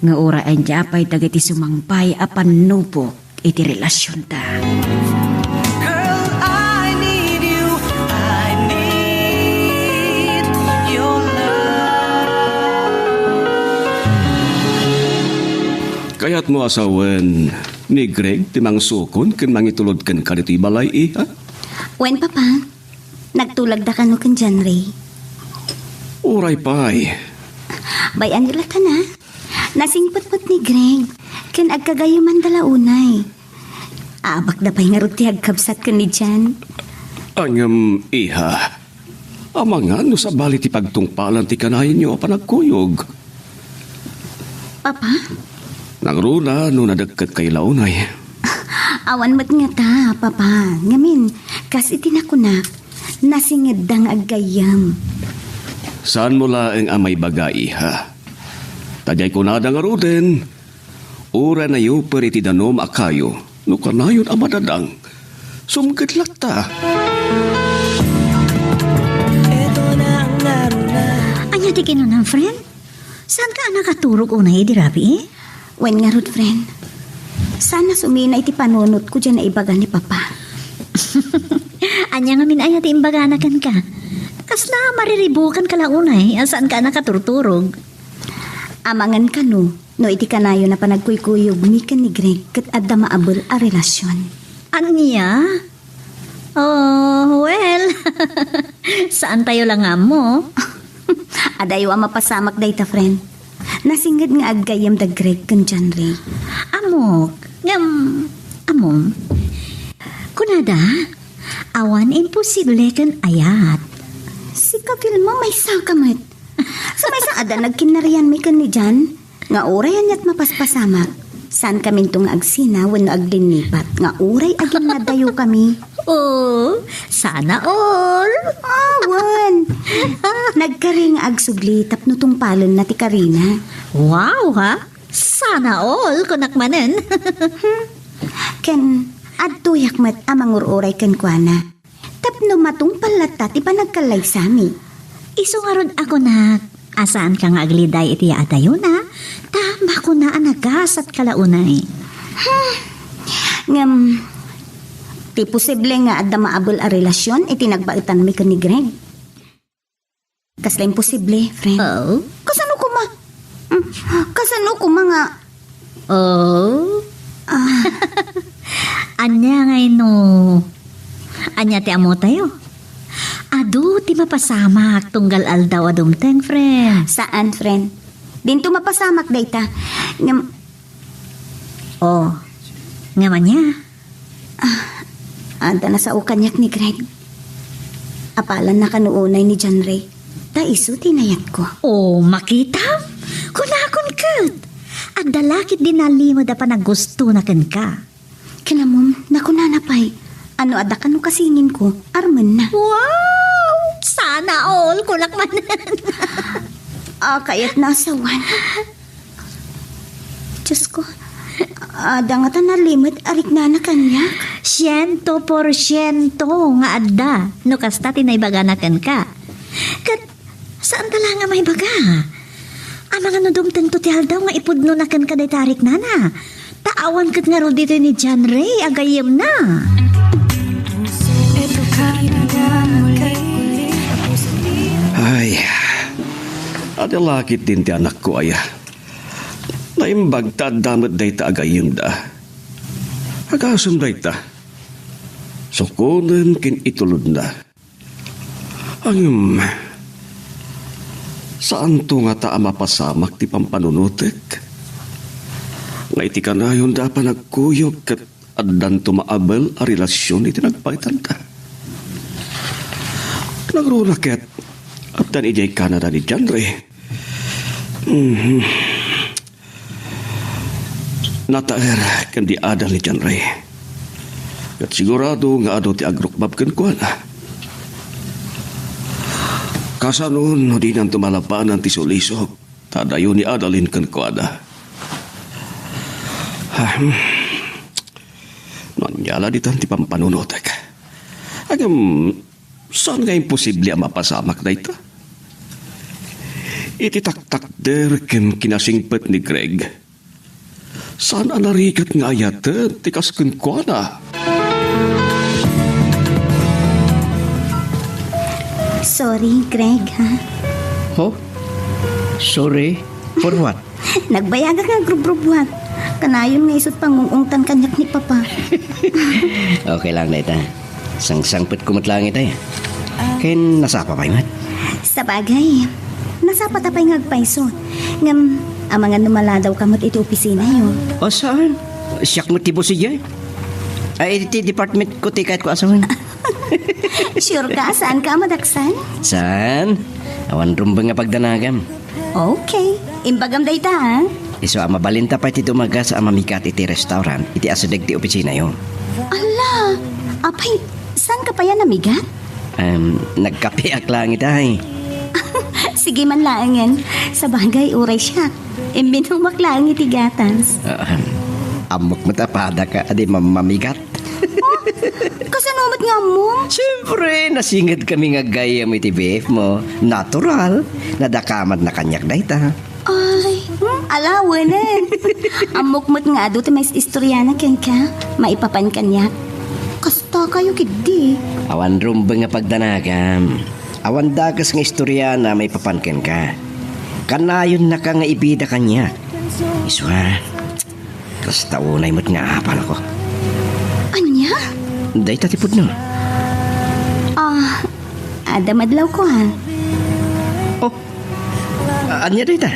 nga uray ania pay dagiti sumangpay a pannubok iti relasionta. Girl, I need you. I need your love. Kayatmo a sawen ni Greg ti mangsukon ken mangitulod kenka ditoy balay, iha? Wen, Papa. Nagtulagda kano ken John Ray? Uray pay. Bay-anyo latta na. Nasingpet met ni Greg, ken agkagayyemanda la unay. Abakda pay ngarud ti agkabsat ken ni John. Ngem, iha, amangan no sabali ti pagtungpalan ti kanayon a panagkuyog. Papa? Nangruna no nadekket kayo la unay. Awan met ngata, Papa. Ngamin, kas iti nakunak, nasingedda nga aggayyem. Saanmo laeng a maibaga, iha. Ta diay kunada ngaruden, uray nayuper iti danum a kayo, no kanayon a madadang, sumged latta. Ti kinunam, friend? Saanka a nakaturog unay idi rabii? Wen ngarud, friend. Saan a sumina iti panunotko diay naibaga ni Papa. Ania ngamin aya ti imbagana kenka? Kasla mariribukanka la unay a saanka a nakaturturog. Amangan kano, no iti kanayon a panagkuykuyogmi ken ni Greg ket adda maabel a relasyon. Ania? Oh, well, saantayo la nga ammo. Adayo a mapasamak dayta, friend. Nasinged nga aggayyem da Greg ken John Ray. Ammok, ngem, ammom. Kunada, awan imposible ken ayat. Sika, Vilma, maysaka met. Sa maysa adda nagkinnarianmi ken ni John, nga uray aniat mapaspasamak. Saan kaminto nga agsina wenno aglinnipat nga uray aginnadayokami. Oh, sana all. Awan. Nagkari nga agsubli tapno tungpalenna ti karina. Wow, ha? Sana all, kunak manen. Ken adtoyak met a mangur-uray kenkuana. Tapno matungpal latta ti panagkallaysami. Isu ngarud a kunak a saanka nga agliday iti yaatayona, ta makuna a nagasatka la unay. Hmm. Ngem, ti posible nga adda maabel a relasyon iti nagbaetanmi ken ni Greg? Kasla imposible, friend. Oh? Kasano koma? Hmm, kasano koma nga Oh? Ah. Ania ngay no? Ania ti ammotayo? Adu ti mapasamak tunggal aldaw a dumteng, friend. Saan, friend? Dinto mapasamak dayta. Ngem, oh, ngem ania? Ah, adda nasao kaniak ni Greg. Apalanna kano unay ni John Ray. Ta isu ti inayatko. Oh, makitam? Kunakon ket. Adda la ketdi nalimed a panaggustona kenka. Ken ammom, nakunana pay, no adda kano kasinginko, armenna. Wow! Sana all, kunak manen. Ah, kayatna a sawen. Diosko, adda ngata nalimed a riknana kaniak? Siento porsiento nga adda, no kasta ti naibagana kenka. Ket saanta la nga maibaga. Amangan no dumtengto ti aldaw nga ipudnona kenka dayta a riknana. Ta awan ket ngarud ditoy ni John Ray a gayyemna. Ay, adda la ketdin ti anakko aya. Naimbag ta adda met dayta a gayyemda. Agasem dayta. Sukonen ken itulodna. Ngem, saanto ngata a mapasamak ti pampanunotek? Nga iti kanayonda a panagkuyog ket addanto maabel a relasyon iti nagbaetanta. Nangruna ket, addan idiay Canada ni John Ray. Mhm. Nataer ken di adal ni John Ray. Ket sigurado nga adu ti agrukbab kenkuana. Kasano no dinanto malapanan ti sulisok ta adayo ni adalin kenkuana? Ahem. No ania la ditan ti pampanunotek. Ngem, saan nga imposible a mapasamak dayta? Iti taktakder ken kinasingpet ni Greg, saan a narigat nga ayaten ti kas kenkuana. Sorry, Greg, ha? Oh? Sorry? For what? Nagbayagak nga agrubrubbuat. Kanayon nga isut pangung-ungtan kaniak ni Papa. Okay lang dayta. Sangsangpetko met laeng itay. Ken nasapa pay met. Sabagay, nasapata pay nga agpayso. Ngem, amangan no maladawka met iti opisinayo. O, saan? Siak met ti boss idiay. Ay, iti department ko ti kayatko a sawen. Sure ka a saanka a madaksan? Saan? Awan rumbeng nga pagdanagam. Okay. Imbagam dayta, ha? Isu a mabalinta pay ti dumagas a mamigat iti restaurant iti asideg ti opisinayo. Ala, apay, saanka pay a namigat? Em, nagkapeak laeng itay. Sige man laengen. Sabagay, uray siak. Imminumak laeng iti gatas. Ah, ammok met a padaka a di mam-, mamigat. Oh, kasano met nga ammom? Siyempre, nasinged kami nga gayyem iti B F mo. Natural, nadakamatna kaniak dayta. Ay, hmm, ala, wenen. Ammok met nga adu ti mais-istoriana kenka, maipapan kaniak. Kasta kayo, kiddi. Awan rumbeng nga pagdanagam. Awan dakes nga istoriana maipapan kenka. Kanayonnaka nga ibida kaniak. Isu a, kasta unay met nga apalko. Ania? Dayta ti pudno. Ah, adda madlawko, ha? Oh, ania dayta?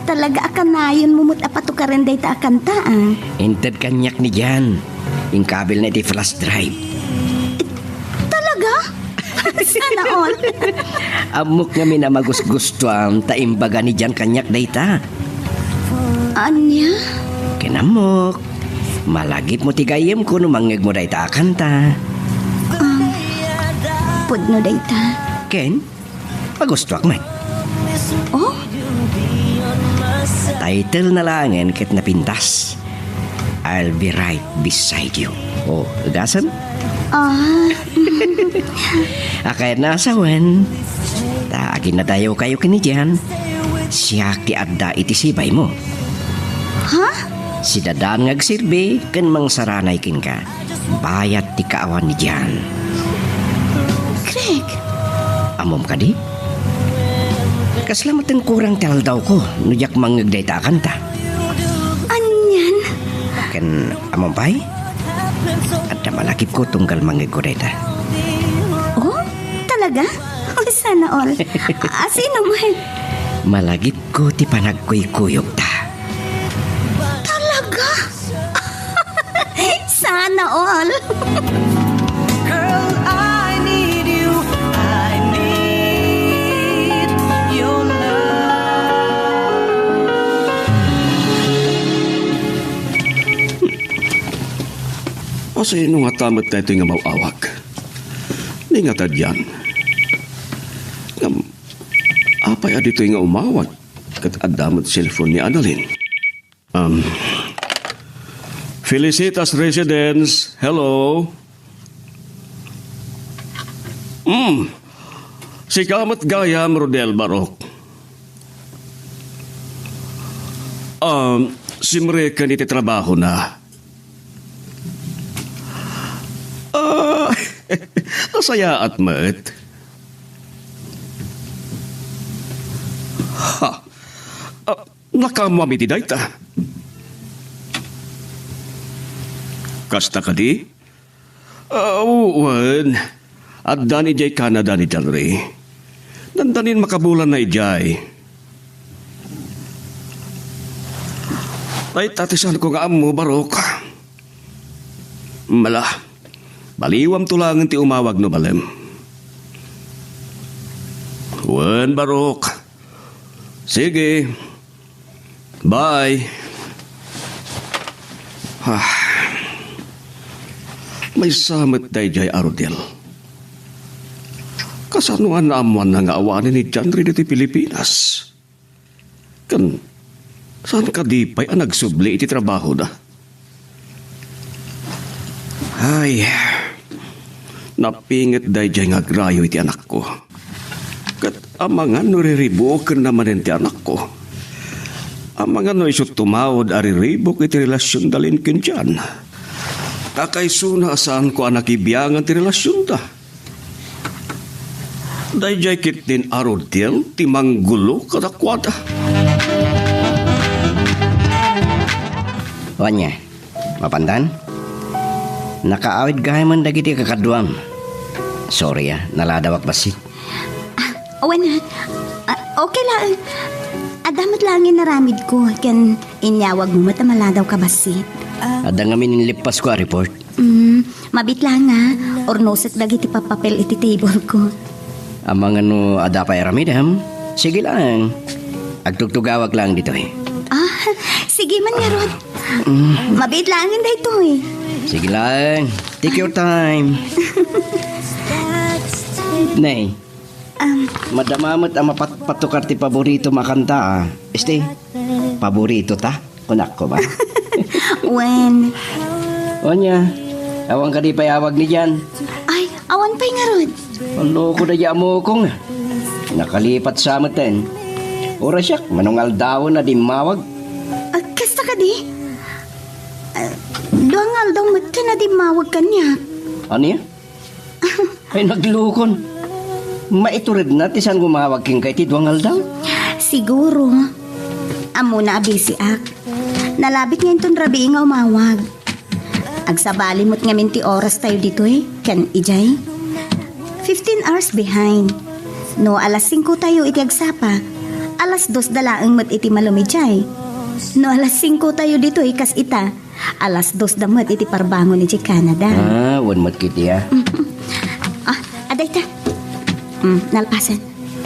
Talaga a kanayonmo met a patukaren dayta a kanta, ah. Inted kaniak ni Jan. Inkabilna iti flash drive. Talaga? Sana all. Ammok ngamin a magusgustuam ta imbaga ni Jan kaniak dayta. Ania? Ken ammok, malagipmo ti gayyemko no mangngegmo dayta a kanta. Um, pudno dayta. Ken, pagustuak met. Oh? Title na laengen ket napintas. I'll be right beside you. Oh, gasem? Ah. A, kayatna a sawen, ta aginnadayokayo ken ni Jan, siak ti adda iti sibaymo. Ha? Si Dadan nga agserbi ken mangsaranay kenka. Bayat ti kaawan ni Jan. Greg! Ammom kadi? Kasla met kurang ti aldawko no diak mangngeg dayta a kanta. Anian? Ken ammom pay? Adda malagipko tunggal mangngegko dayta. Oh? Talaga? Oh, sana all. Asino man? Malagipko ti panagkuykuyogta. Talaga? Sana all. Girl, I need you. I need your love. Asino ngata met daytoy nga maw-awag? Ni ngata dian. Ngem, apay a ditoy nga umawag? Ket adda met cellphone ni Annalyn. Um, Felicitas Residence, hello. Hmm, sika met gayam, Rodel Barok. Um, simreken iti trabahona. Ah, nasayaat met. Ha. Ah, nakaammoam iti dayta. Kasta kadi? Ah, wen. Addan idiay Canada ni Danre. Dandanin makabulanna idiay. Dayta ti saanko nga ammo, Barok. Mala, baliwamto laengen ti umawag no balem. Wen, Barok. Sige. Bye. Ah. Maysa met daydiay a Rodel. Kasano nga naammoanna nga awanen ni John Ray ditoy Pilipinas? Ken saan kadi pay a nagsubli iti trabahona? Ay, napinget daydiay nga agrayo iti anakko. Ket amangan no riribukenna manen ti anakko. Amangan no isu tumaud a riribuk iti relasionda laeng ken John. Ta kaysona a saanko a nakibiangan ti relasionda. Daydiay ketdin a Rodel ti manggulo kadakuada. Wen, mapandan? Nakaawid gayam dagiti kakaduam. Sorry, ah, naladawak bassit. Ah, wen, ah. Ah, okay laeng. Adda met laeng inaramidko, ken inyawagmo met a maladawka bassit. Adda ngamin inlippasko a report. Mm, mabiit laeng nga, urnosek dagiti pappapel iti table ko. Amangan no adda pay aramidem, sige laeng. Agtugtugawak laeng ditoy. Ah, sige man ngarud. Mm. Mabiit laeng daytoy. Sige laeng. Take your time. Nay, Um, madama met a mapat-, patukar ti paborito a kanta, ah. Este, paborito ta? Kunak ko ba? Wen. Wen, Awan kadi pay awag ni Jan? Ay, awan pay ngarud. Alloko da di amokong. Nakalipat sa meten. Oras siak, manungaldawen a dimmawag. Ah, kasta kadi? Ah, dua nga aldaw met ken a dimmawag kaniak. Ania? Ay, naglukon. Maituredna ti saan nga umawag kenka iti dua nga aldaw? Siguro. Ammona a bisiak. Nalabit nga inton rabii nga umawag. Agsabali met ngamin ti oras tayo ditoy, ken idiay. Fifteen hours behind. No alas singko tayo iti agsapa, alas dos da laeng met iti malem idiay. No alas singko tayo ditoy, kas ita, alas dos da met iti parbangon idiay Canada. Ah, wen met kiti, ah. Ah, adda ita. Mm, nalpasen.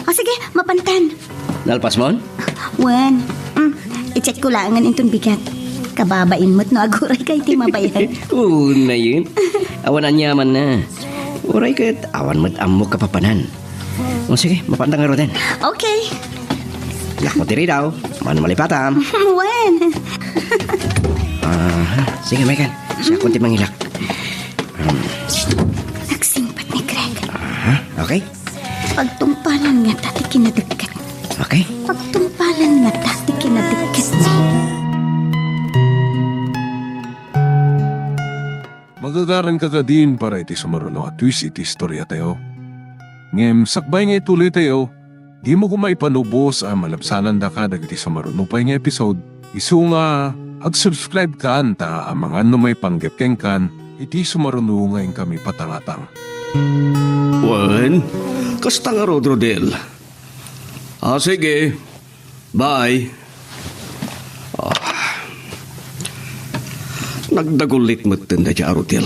O sige, mapantan. Nalpasmon? Wen. Mm, i-check ko laengen inton bigat. Kababain met no agurayka iti mabayag. Oo, na yun. Awan aniamanna. Uray ket awan met ammok a papanan. O sige, mapantan ngaruden. Okay. Anak mo ti ridaw, mano malipatam? Wen. Ah, sige, Megan. Siakon ti mangilak. Hmm. Nagsingpet ni Greg. Aha, okay. Pagtungpalan ngata ti kinadikket. Okay. Pagtungpalan ngata ti kinadikket. Magagaranka kadin para iti sumaruno a twist iti istoriatayo. Ngem sakbay nga ituloytayo, dimo koma ipanubos a malabsanandaka dagiti sumaruno pay nga episode. Isu nga, ag-subscribe kan ta amangan no maipanggep kenkan iti sumaruno nga inkami patangatang. Wen, kasta ngarud, Rodel. Ah, sige. Bye. Ah. Nagdagulit metten dayta a Rodel.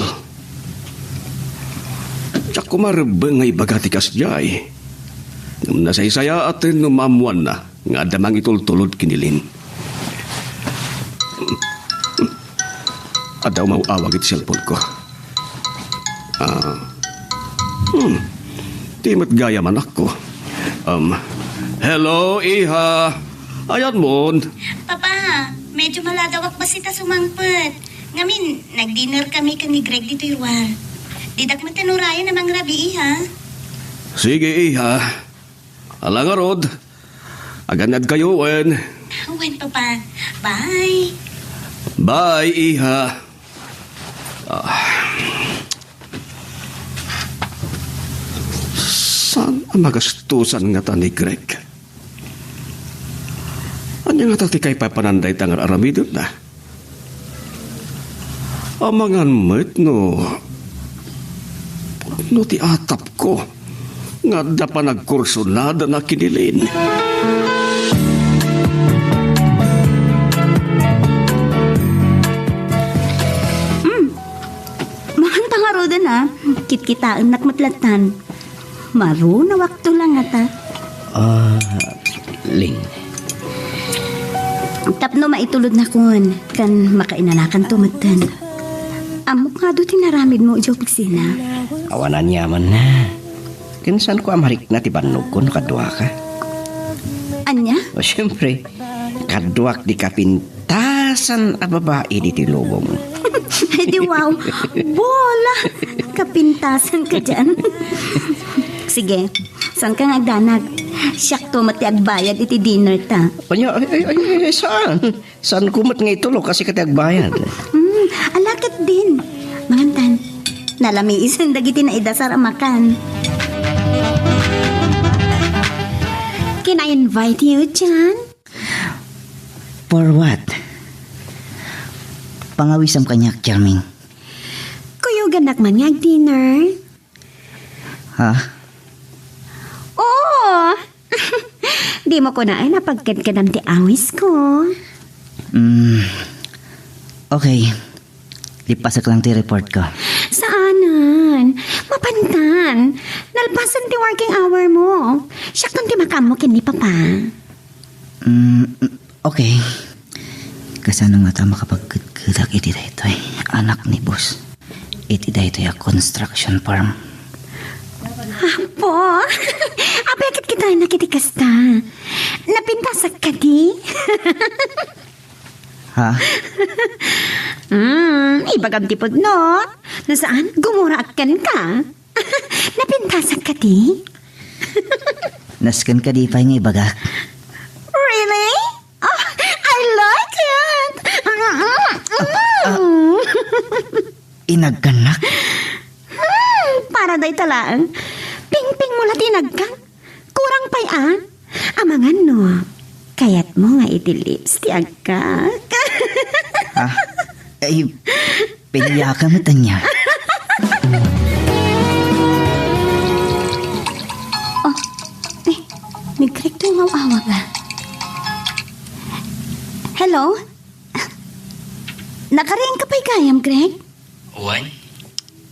Diak koma rebbeng nga ibaga ti kasdiay. Ngem nasaysayaaten no maammoanna nga adda mangitultulod ken ni Lynn. Adda umaw-awag iti cellphone ko. Ah. Hmm. Di met gayam anakko. Um, hello, iha. Ayanmon? Papa, medyo maladawak bassit a sumangpet. Ngamin, nag-dinner kami ken ni Greg ditoy ruar. Didak met urayen a mangrabii, iha. Sige, iha. Ala ngarud, agannadkayo wen. Wen, Papa. Bye. Bye, iha. Ah. Saan a magastusan ngata ni Greg? Ania ngata ti kaipapanan dayta nga ar-aramidenna? Amangan met no, no ti atapko nga adda panagkursunadana ken ni Lynn. Hmm. Mapantan ngaruden, a. Kitkitaennak met lattan. Marunawakto la ngata. Ah, Lynn. Tapno maitulodnakon, ken makainanakanto metten. Ammok nga adu ti naramidmo idiay opisina. Awan aniamanna. Ken saanko a marikna ti bannogko no kaduaka. Ania? O, siempre, kaduak ti kapintasan a babai ditoy lubong. Ay, di wow. Bola! Kapintasan ka diay. Sige, saanka nga agdanag? Siakto met ti agbayad iti dinner ta. Ania, ay, ay, ay, ay, saan? Saanko met nga itulok a sika ti agbayad? Hmm, ala ketdin. Mangantan. Nalamiisen dagiti naidasar a makan. Can I invite you, Jan? For what? Pangawisam kaniak, Charming. Kuyogannak man nga ag-dinner. Ha? Oo! Dimo kunaen a pagkadkadam ti awisko. Mm, okay. Lipasek lang ti report ko. Saanen? Mapantan. Nalpasen ti working hour mo. Siakton ti makaammo ken ni Papa. Mm, okay. Kasano ngata makapagkedkedak iti daytoy anak ni boss? Iti daytoy a construction firm. Apo, apay ket kitaennak iti kasta? Napintasak kadi? Ha? Hmm, ibagam ti pudno. No saan, gumuraak kenka. Napintasak kadi? Nasken kadi pay nga ibagak? Really? Oh, I like it! Mm. Inagkanak? Hmm, para dayta laeng. Pingping mo la ti inagkak. Kurang pay, ah. Amangan no, kayat mo nga iti lips ti agkak. Ah, ay, piliaka met ania. Oh, eh, ni Greg to nga awag, ah. Hello? Nakariingka pay gayam, Greg? Wen,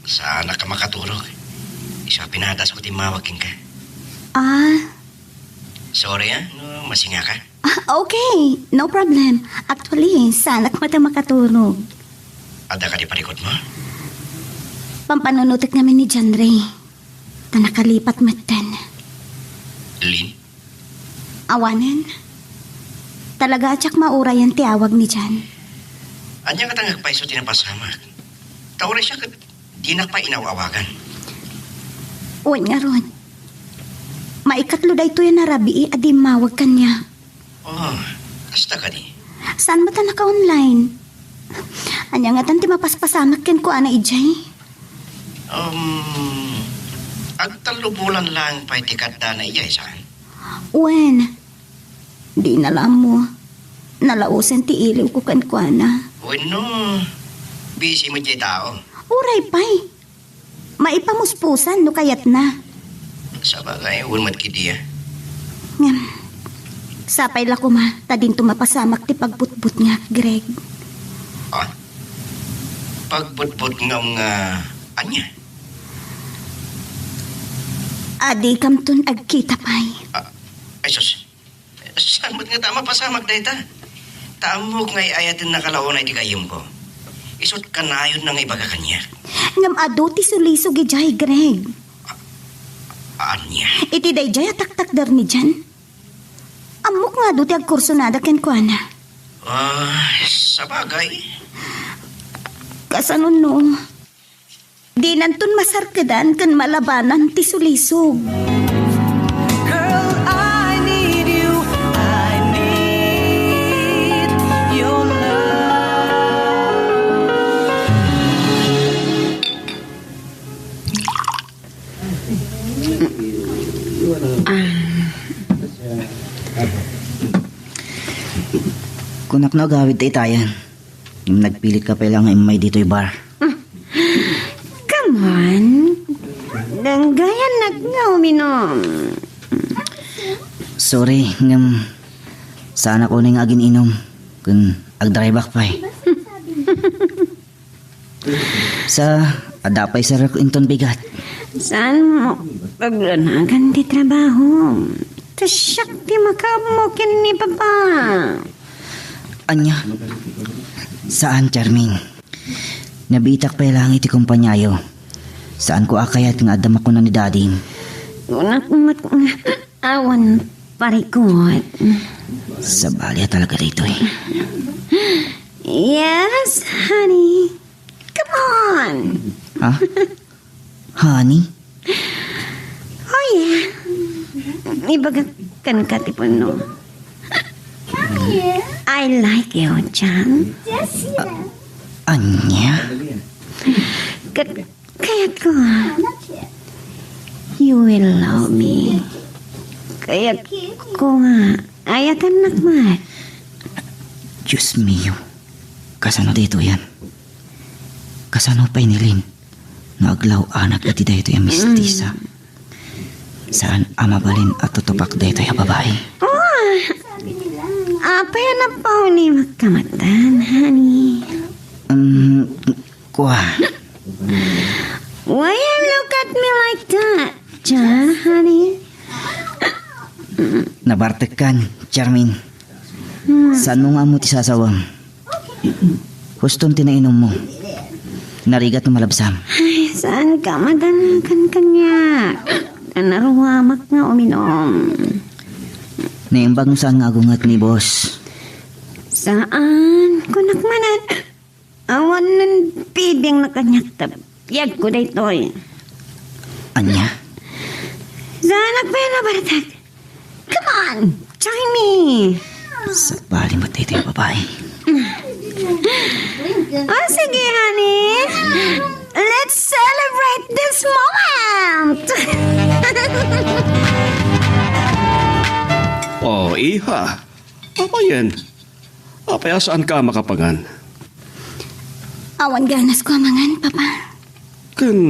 saanak a makaturog. Isu a pinadas ko ti immawag kenka. Ah. Sorry, ah, no masingaka. Ah, okay. No problem. Actually, saanak met a makaturog. Adda kadi parikutmo? Pampanunutek ngamin ni John Ray. Ta nakalipat metten. Lin? Awanen. Talaga a diak maurayan ti awag ni John. Ania ket nga agpayso ti napasamak? Ta uray siak ket dinak pay inaw-awagan. Wen ngarud. Maikatlo daytoy a narabii a di immawag kaniak. Oh, kasta kadi? Saan met a naka-online? Ania ngatan ti mapaspasamak kenkuana idiay? Um, agtallo bulan laeng pay ti kaddana idiay, saan? Wen, dina la ammo. Nalaosen ti iliwko kenkuana. Wenno, busy met diay tao? Uray pay. Maipamuspusan no kayatna. Sabagay, wen met kadi, ah. Ngem, sapay la koma ta dinto mapasamak ti pagbutbutngak, Greg. Ah? Pagbutbutngam nga ania? A dikamton agkita pay. Ah, ay sus. Saan met ngata a mapasamak dayta? Ta ammok nga ay-ayatennak a launay ti gayyemko. Isut' kanayonna nga ibaga kaniak. Ngem adu ti sulisog idiay, Greg. A-, ania? Iti daydiay a taktakder ni Jan. Ammok nga adu ti agkursonada kenkuana. Ah, sabagay. Kasano no? Dinanton masarkedan ken malabanan ti sulisog. Girl, I need you. I need your love. Ah. Kunak no agawid ta itayan. Ngem nagpilitka pay la nga immay ditoy bar. Come on. Danggayannak nga uminom. Sorry, ngem saanak unay nga agin-inom ken agdriveak pay. Sa, adda pay sarok inton bigat. Saan mo paglanagan ti trabaho? Ta siak ti makaammo ken ni Papa. Ania? Saan, Charmaine. Nabiitak pay lang iti kompaniayo. Saanko a kayat nga adda makuna ni Dadim. Kunak met nga awan parikut. Sabali a talaga daytoy. Yes, honey. Come on. Ha? Honey? Oh, yeah. Ibagak kenka ti puno. I like you, John. Ania? Ket kayatko nga you will love me. Kayatko nga ayatennak met. Dios mio. Kasano daytoyen? Kasano pay ni Lynn no aglaw-anak iti daytoy a mistisa? Saan a mabalin a tutupak daytoy a babai. Oh, apay a napaunimak ka met, honey? Um, kua. Why you look at me like that, John, honey? Nabartekkan, Charmaine. Hmm. Saanmo nga ammo ti sasawem? Huston ti nainummo. Narigat no malabsam. Ay, saanka madanagan kaniak? Naruamak nga uminom. Naimbag no saan nga agunget ni boss. Saan? Kunak manen. Awan nan piding na kaniak ta biagko daytoy. Ania? Saanak pay a nabartak. Come on, join me. Sabali met daytoy a babai. Ah, sige, honey. Let's celebrate this moment. Oh, iha. Apay aya? Apay a saanka a makapangan? Awan ganasko a mangan, Papa. Ken,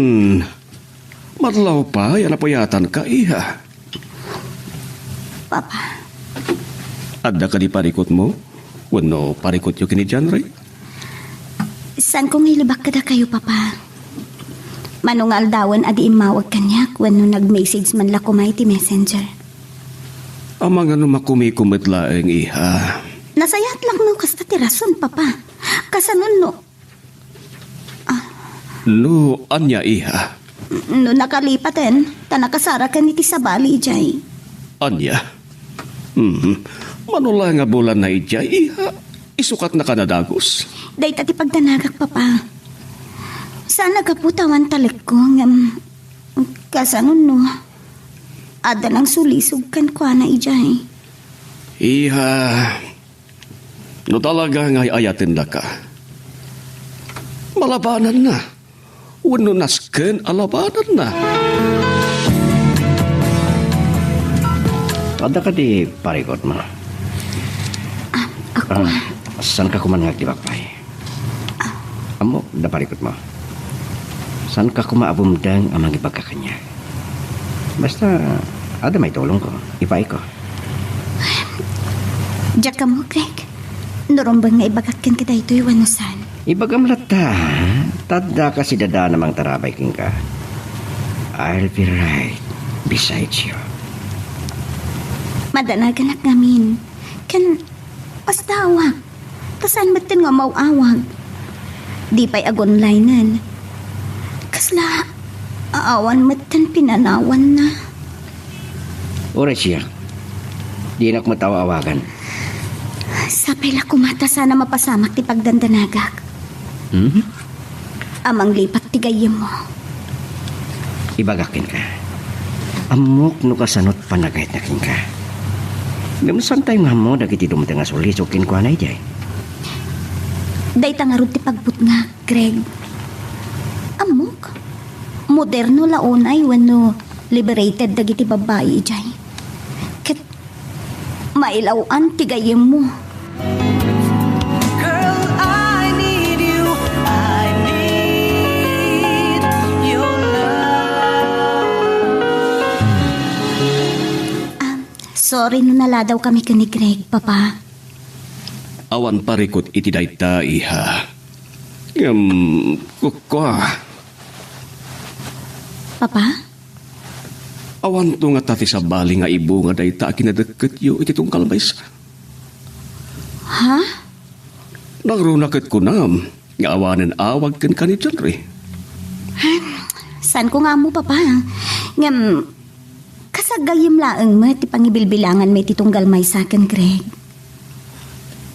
madlaw pay a napuyatanka, iha. Papa. Adda kadi parikutmo? Wenno parikutyo ken ni John Ray? Saanko nga ilibak kadakayo, Papa. Mano nga aldawen a di immawag kaniak wenno nag-message man la koma iti messenger. Amangan no makumiko met laeng, iha. Nasayaat laeng no kasta ti rason, Papa. Kasano no? Ah. No ania, iha? No nakalipaten, ta nakasaraken iti sabali idiay. Ania? Mhm. Mano la nga bulanna idiay, iha? Isukatnaka a dagus. Dayta ti pagdanagak, Papa. Saan a gapu ta awan talekko, ngem kasano no adda nangsulisog kenkuana idiay? Iha, no talaga nga ay-ayatennaka, malabananna. Wenno nasken a labananna. Adda kadi parikutmo? Ah, ako. Ah, saanka koma nga aglibak pay? Ammok, adda parikutmo. Saanka koma a bumdeng a mangibaga kaniak. Basta, adda maitulongko, ipaayko. Diak ammo, Greg. No rumbeng nga ibagak kenka daytoy wenno saan. Ibagam latta, ta adda kasidadaan a mangtarabay kenka. I'll be right beside you. Madanaganak ngamin. Ken, basta awak. Ta saan metten nga umaw-awag? Di pay agonlinen. Kasla awan metten pinanawanna. Uray siak. Dinak met aw-awagan. Sapay la koma ta saan a mapasamak ti pagdandanagak. Hmm? A manglipat ti gayyemmo. Ibagak kenka, ammok no kasano't panagayatna kenka. Ngem saantayo nga ammo dagiti dumteng a sulisog kenkuana idiay. Dayta ngarud ti pagbutngak, Greg. Ammok, moderno la unay wenno liberated dagiti babbai idiay. Ket mailaw-an ti gayyemmo. Girl, I need you. I need your love. Ah, sorry no naladawkami ken ni Greg, Papa. Awan parikut iti dayta, iha. Ngem, kua. Papa? Awanto ngata ti sabali nga ibunga dayta a kinadekketyo iti tunggal maysa? Ha? Nangruna ket kunam nga awanen awag kenka ni John Ray. Saanko nga ammo, Papa. Ngem, kas gayyem laeng met ti pangibilbilanganmi iti tunggal maysa ken Greg.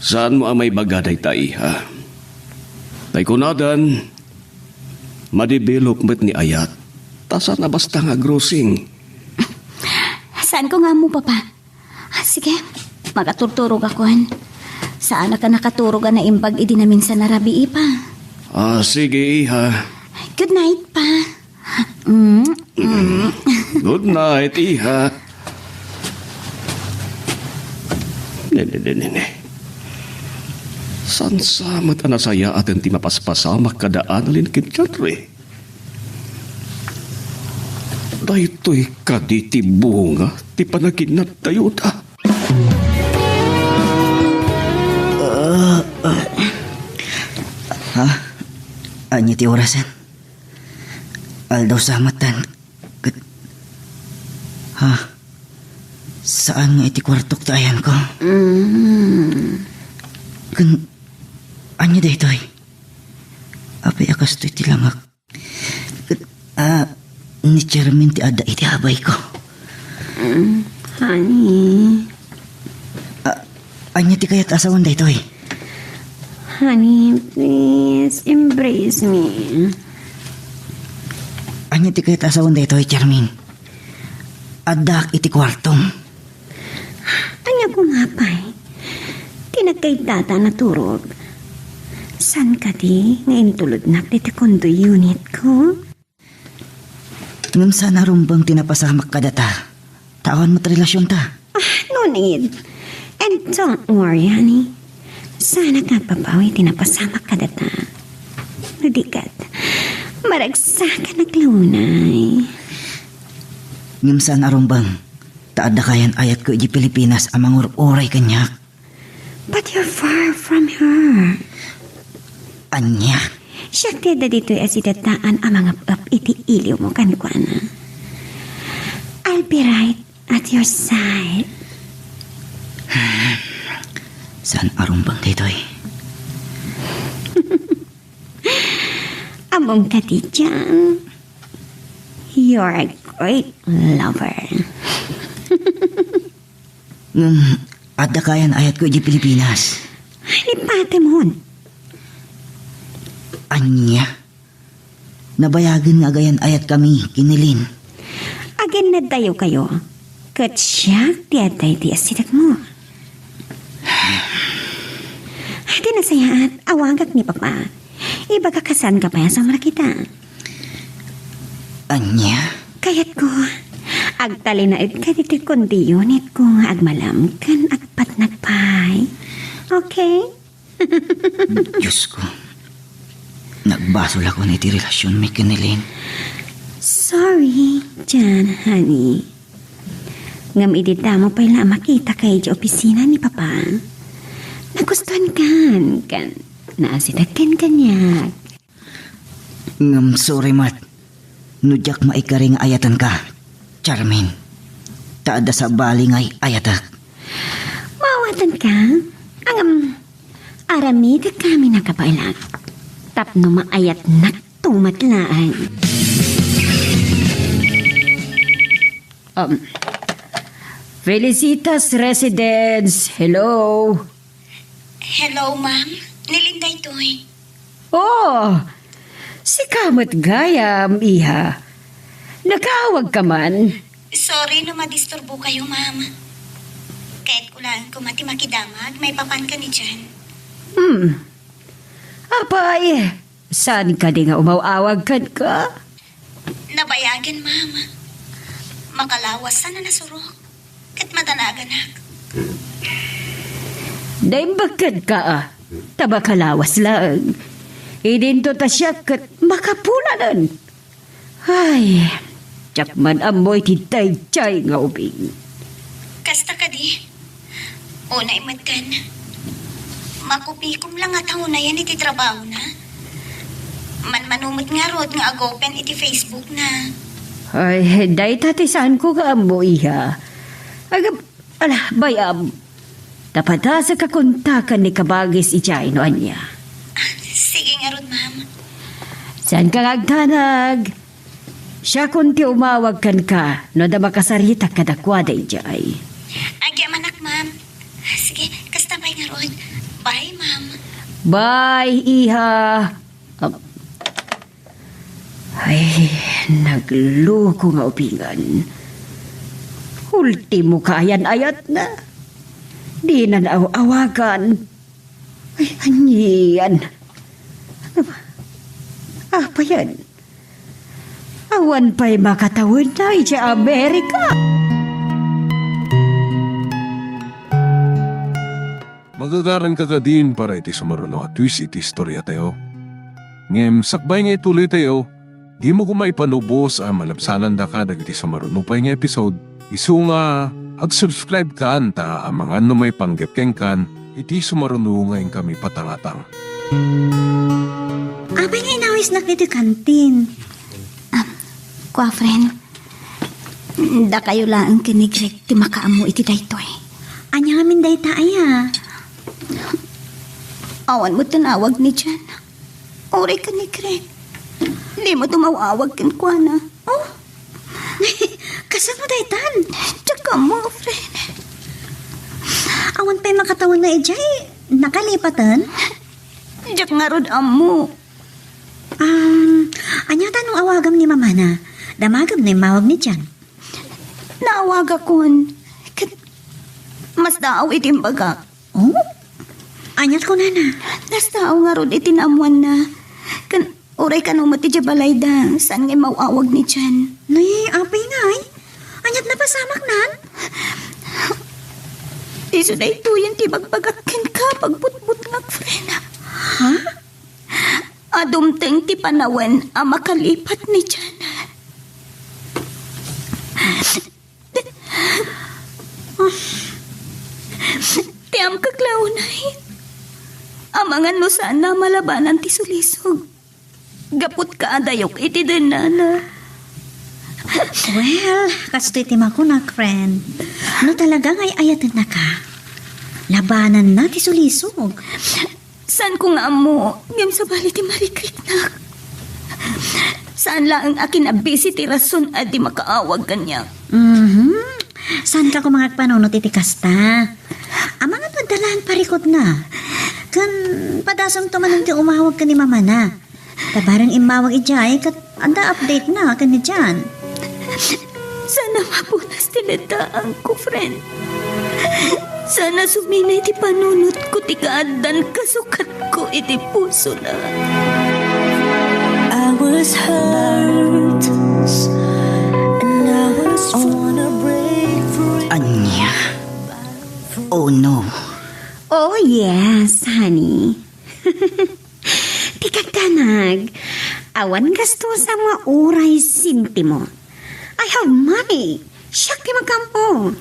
Saanmo a maibaga dayta, iha. Tay kunadan, madevelop met ni ayat, ta saan a basta nga agrosing. Saanko nga ammo, Papa. Ah, sige, makaturturogakon. Saanak a nakaturog a naimbag idi naminsan a rabii, Pa. Ah, sige, iha. Good night, Pa. Mm, mm. Good night, iha. Ne, ne, ne, ne, ne. Saan sa met a nasayaaten ti mapaspasamak kada Annalyn ken John Ray? Daytoy kadi ti bunga ti panaginnaddayota? Ah, ah. Ha? Ania ti orasen? Aldaw sa metten. Ket, ha? Saan nga iti kuartok ti ayanko? Mm. Ken, ania daytoy? Apay a kastoy ti langak? Ket, ah, ni Charmin ti adda iti abayko. Mm, honey. Ah, ania ti kayat a sawen daytoy? Honey, please, embrace me. Ania ti kayat a sawen daytoy, Charmaine? Addaak iti kuartom. Ania koma pay? Ti nagkaiddada a naturog. Saan kadi nga intulodnak ditoy condo unit ko? Ngem saan a rumbeng ti napasamak kadata. Ta awan met relasionta. Ah, no need. And don't worry, honey. Saan a kapapawi ti napasamak kadata. No di ket, maragsakan a unay. Ngem saan a rumbeng. Ta adda kayan ayatko iti Pilipinas a mangur-uray kaniak. But you're far from her. Ania? Siak ti adda ditoy a sidaddaan a mangep-ep iti iliwmo kenkuana. I'll be right at your side. Saan a rumbeng daytoy? Ammom kadi, John? You're a great lover. Ngem, adda kayan ayatko iti Pilipinas. Lipatemon. Ania? Nabayagen nga agayan ayatkami ken ni Lynn. Aginnaddayo kayo, ket siak ti adda iti asidegmo. Ti nasayaat, awagak ni Papa. Ibagak a saanka pay a sumrekita. Ania? Kayatko, agtalinaedka ditoy condo unitko nga agmalam ken agpatnag pay. Okay? Diosko, nagbasolakon iti relasionmi ken ni Lynn. Sorry, John, honey. Ngem idi damo pay la a makitaka iti opisina ni Papa, nagustuankan ken naasidegkan kaniak. Ngem sorry met no diak maikari nga ayatenka, Charmaine. Ta adda sabali nga ay-ayatek. Maawatenka? Ngem aramidek kami a kabaelak tapno maayatnakto met laeng. Um, Felicitas Residence, hello? Hello, ma'am. Ni Lynn daytoy. Oh, sika met gayam, iha. Nakaawagka man? Sorry no madisturbo kayo, ma'am. Kayatko laeng koma ti makidamag maipapan ken ni John. Hmm. Apay, saan kadi nga umaw-awag kenka? Nabayagen, ma'am. Makalawasan a nasurok ket madanaganak. Naimbag kenka, a, ta makalawas laeng. Idinto ta siak ket makapulanen. Ay, diak man ammo iti daydiay nga ubing. Kasta kadi? Unay met ken, makupikom la nga ta unayen iti trabahona. Manmano met ngarud nga ag-open iti Facebook na. Ay, dayta ti saanko nga ammo, iha. Agap-, ala, bay-am. Ta padasek a kontaken ni kabagis idiay no ania. Sige ngarud, ma'am. Saanka nga agdanag? Siakon ti umawag kenka no adda makasaritak kadakuada idiay. Agyamanak, ma'am. Sige, kasta pay ngarud. Bye, ma'am. Bye, iha. Ap-, ay, nagloko nga ubingen. Ultimo kaayan-ayatna. Dina naaw-awagan. Ay, anian. Apayan. Awan pay makatawenna idiay Amerika. Magagaranka kadin para iti sumaruno a twist iti istoriatayo. Ngem sakbay nga ituloytayo, dimo koma ipanubos a malabsanandaka dagiti sumaruno pay nga episode. Isu nga ag-subscribe kan ta amangan no maipanggep kenkan iti sumaruno nga inkami patangatang. Apay nga inawisnak iti kantin? Ah, kua, friend, dakayo laeng ken ni Greg ti makaammo iti daytoy. Ania ngamin dayta aya? Awan met ti naawag ni Jen. Uray ken ni Greg. Dimo tumaw-awag kenkuana. Oh? Kasano daytan? Diak ammo, friend. Awan pay makatawenna idiay. Nakalipatan? Diak ngarud ammo. Um, ania ta no awagam ni mamana. Damagam no immawag ni Jan. Naawagakon. Ket masdaaw iti imbagak. Oh? Aniat kunana? Nasdaaw ngarud iti naammoanna. Ken uray kano met idiay balayda, saan nga immaw-awag ni Jan. Ni, apay ngay? Aniat napasamaknan? Isu daytoyen ti ibagbagak kenka, pagbutbutngak, friend. Ha? A dumteng ti panawen a makalipat ni Jan. Ti amkak la unay, amangan no saanna a malabanan ti sulisog. Gaput kaadayok iti dennana. Well, kastoy ti makunak, friend. No talaga nga ay-ayatennaka, labananna ti sulisog. Saanko nga ammo, ngem sabali ti marikriknak. Saan laeng a kinabisi ti rason a di makaawag kaniak. Mhm. Saanka koma nga agpanunot iti kasta? Amangan no adda laeng parikutna. Ken padasemto manen ti umawag ken ni mamana. Ta bareng immawag idiay ket adda update na ken ni Jan. Sana mapunas ti ladaanko, friend. Sana suminay ti panunotko ti kaaddan kasukatko iti pusona. I was hurt, and I was wanna break free. Ania? Oh no. Oh yes, honey. Ti kagdanag, awan gastusa nga uray sentimo. I have money. Siak ti makampo.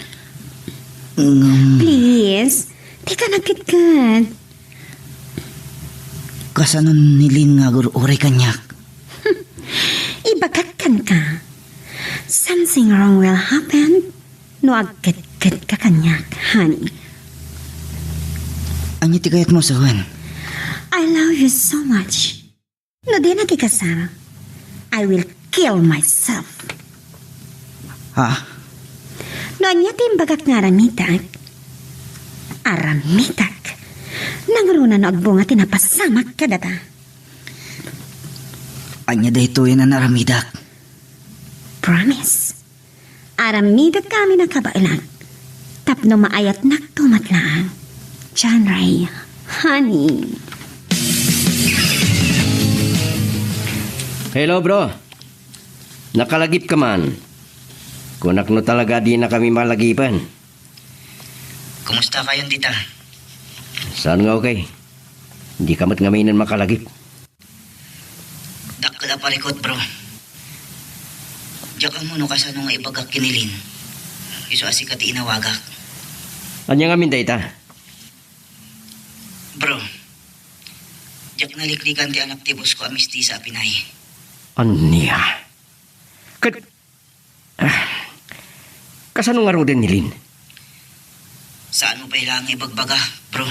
Ngem please, dika nagketket. Kasano ni Lynn nga agur-uray kaniak? Ibagak kenka, something wrong will happen no agketketka kaniak, honey. Ania ti kayatmo sawen? I love you so much. No dina ti kasar, I will kill myself. Ha? No ania ti imbagak nga aramidak, aramidak. Nangruna no agbunga ti napasamak kadata. Ania daytoy a naaramidak? Promise. Aramidak kami nakabaelak tapno maayatnakto met laeng. John Ray, honey. Hello, bro. Nakalagipka man. Kunak no talaga dina kami malagipen. Kumusta kayon dita? Saan nga okay? Dika met ngaminen makalagip. Dakkel a parikut, bro. Diak ammo no kasano nga ibagak ken ni Lynn. Isu a sika ti inawagak. Ania ngamin dayta? Bro, diak naliklikan ti anak ti boss ko a mistisa a Pinay. Ania? Ket, ah, kasano ngaruden ni Lynn? Saanmo pay laeng nga ibagbaga, bro?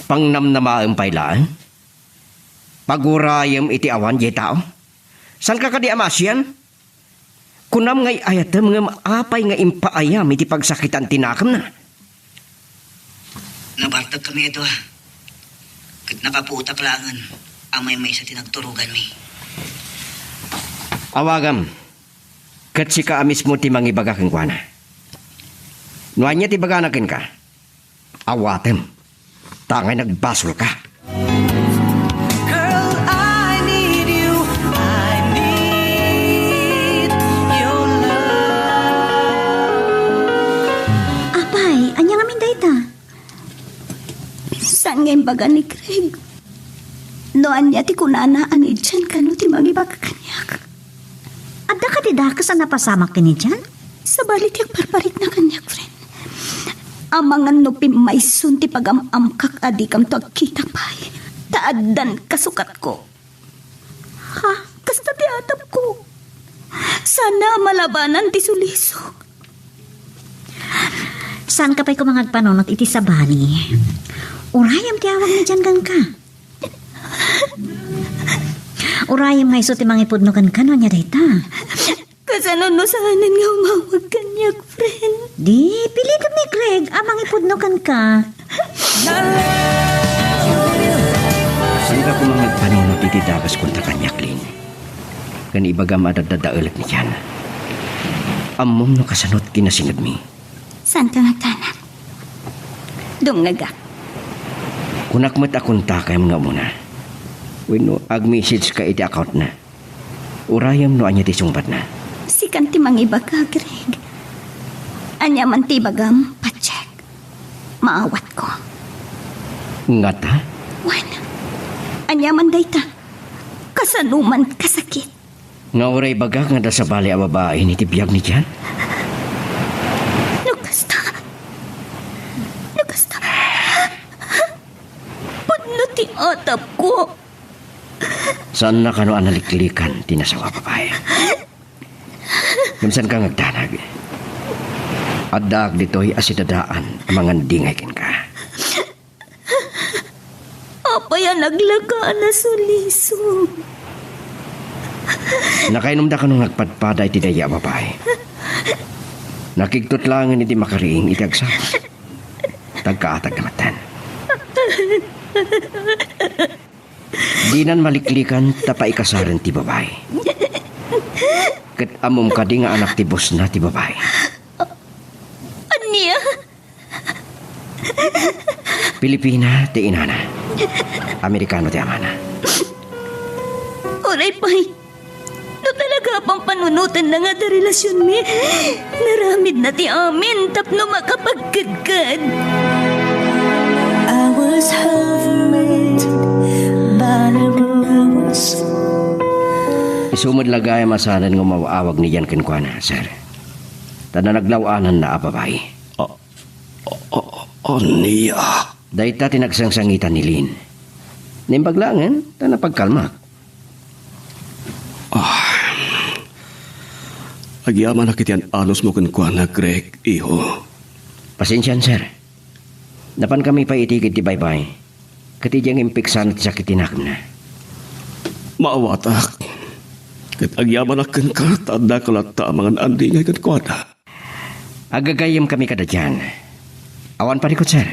Pangnamnamaem pay laeng? Pagurayem iti awan diay tao? Saanka kadi a maasian? Kunam nga ay-ayatem ngem apay nga impaayam iti pagsakitan ti nakemna? Nabartekmi a dua. Ket nakapuotak laengen a maymaysa ti nagturoganmi. Awagam, ket sika a mismo ti mangibaga kenkuana. No ania ti ibagana kenka, awatem, ta angay nagbasolka. Girl, I need you. I need your love. Apay, ania ngamin dayta? Saan nga imbaga ni Craig? No ania ti kunana a ni Jan kano ti mangibaga kaniak? Adda kadi dakes a napasamak ken ni Jan? Sabali ti agparparikna kaniak, friend. Amangan no pimmayson ti pagam-amkak a dikamto agkita pay, ta addan kasukatko. Ha? Kasta ti atapko. Sana malabanan ti sulisog. Saanka pay koma nga agpanunot iti sabali. Urayem ti awag ni Jan kenka. Urayem nga isu ti mangipudno kenka no ania dayta. Kasano no saanen nga umawag kaniak, friend? Di, pilitem ni Craig a mangipudno kenka. Saanka koma nga agpanunot iti dakes kontra kaniak, Lynn? Ken ibagam a daddadaelek ni Jan. Ammom no kasano ti kinasingedmi. Saanka nga agdanag? Dumngegak. Kunak met a kontakam nga umuna. Wenno ag-message ka iti account na. Urayem no ania ti sungbatna. Sikan ti mangibaga, Greg. Ania man ti ibagam, pa-check. Maawatko. Ngata? Wen, ania man dayta? Kasano man kasakit? Nga uray ibagak nga adda sabali a babai iti biag ni Jan? No kasta, no kasta, pudno ti atapko. Saanna kano a naliklikan ti nasawa a babai. Ngem saanka nga agdanag. Addaak ditoy a sidadaan a mangandingay kenka. Apay a naglaga a nasulisog? Nakainumda kano nga agpadpada iti daydi a babai? Nakigtot laengen iti makariing iti agsao. Tagkaatag na metten. Dinan maliklikan ta paikasaren ti babai. Ket ammom kadi nga anak ti bossna ti babai? Ania? Pilipina ti inana. Amerikano ti amana. Uray pay, no talaga a pampanunotenna nga adda relasionmi, naramidna ti amin tapno makapagkedked. I was hurt by the rumors. Isu met la gayam a saanen nga umaw-awag ni Jan kenkuana, sir. Ta nanaglaw-ananna a babai. A-, a-, ania? Dayta ti nagsangsangitan ni Lynn. Naimbag laengen, ta napagkalmak. Ah. Agyamanak iti an-anusmo kenkuana, Greg, iho. Pasensian, sir. Napankami pay iti igid ti baybay. Ket idiay nga impiksana ti sakit ti nakemna. Maawatak. Ket agyamanak kenka ta addaka latta a mangan-andingay kenkuana. Agagayyemkami kada dian. Awan parikut, sir.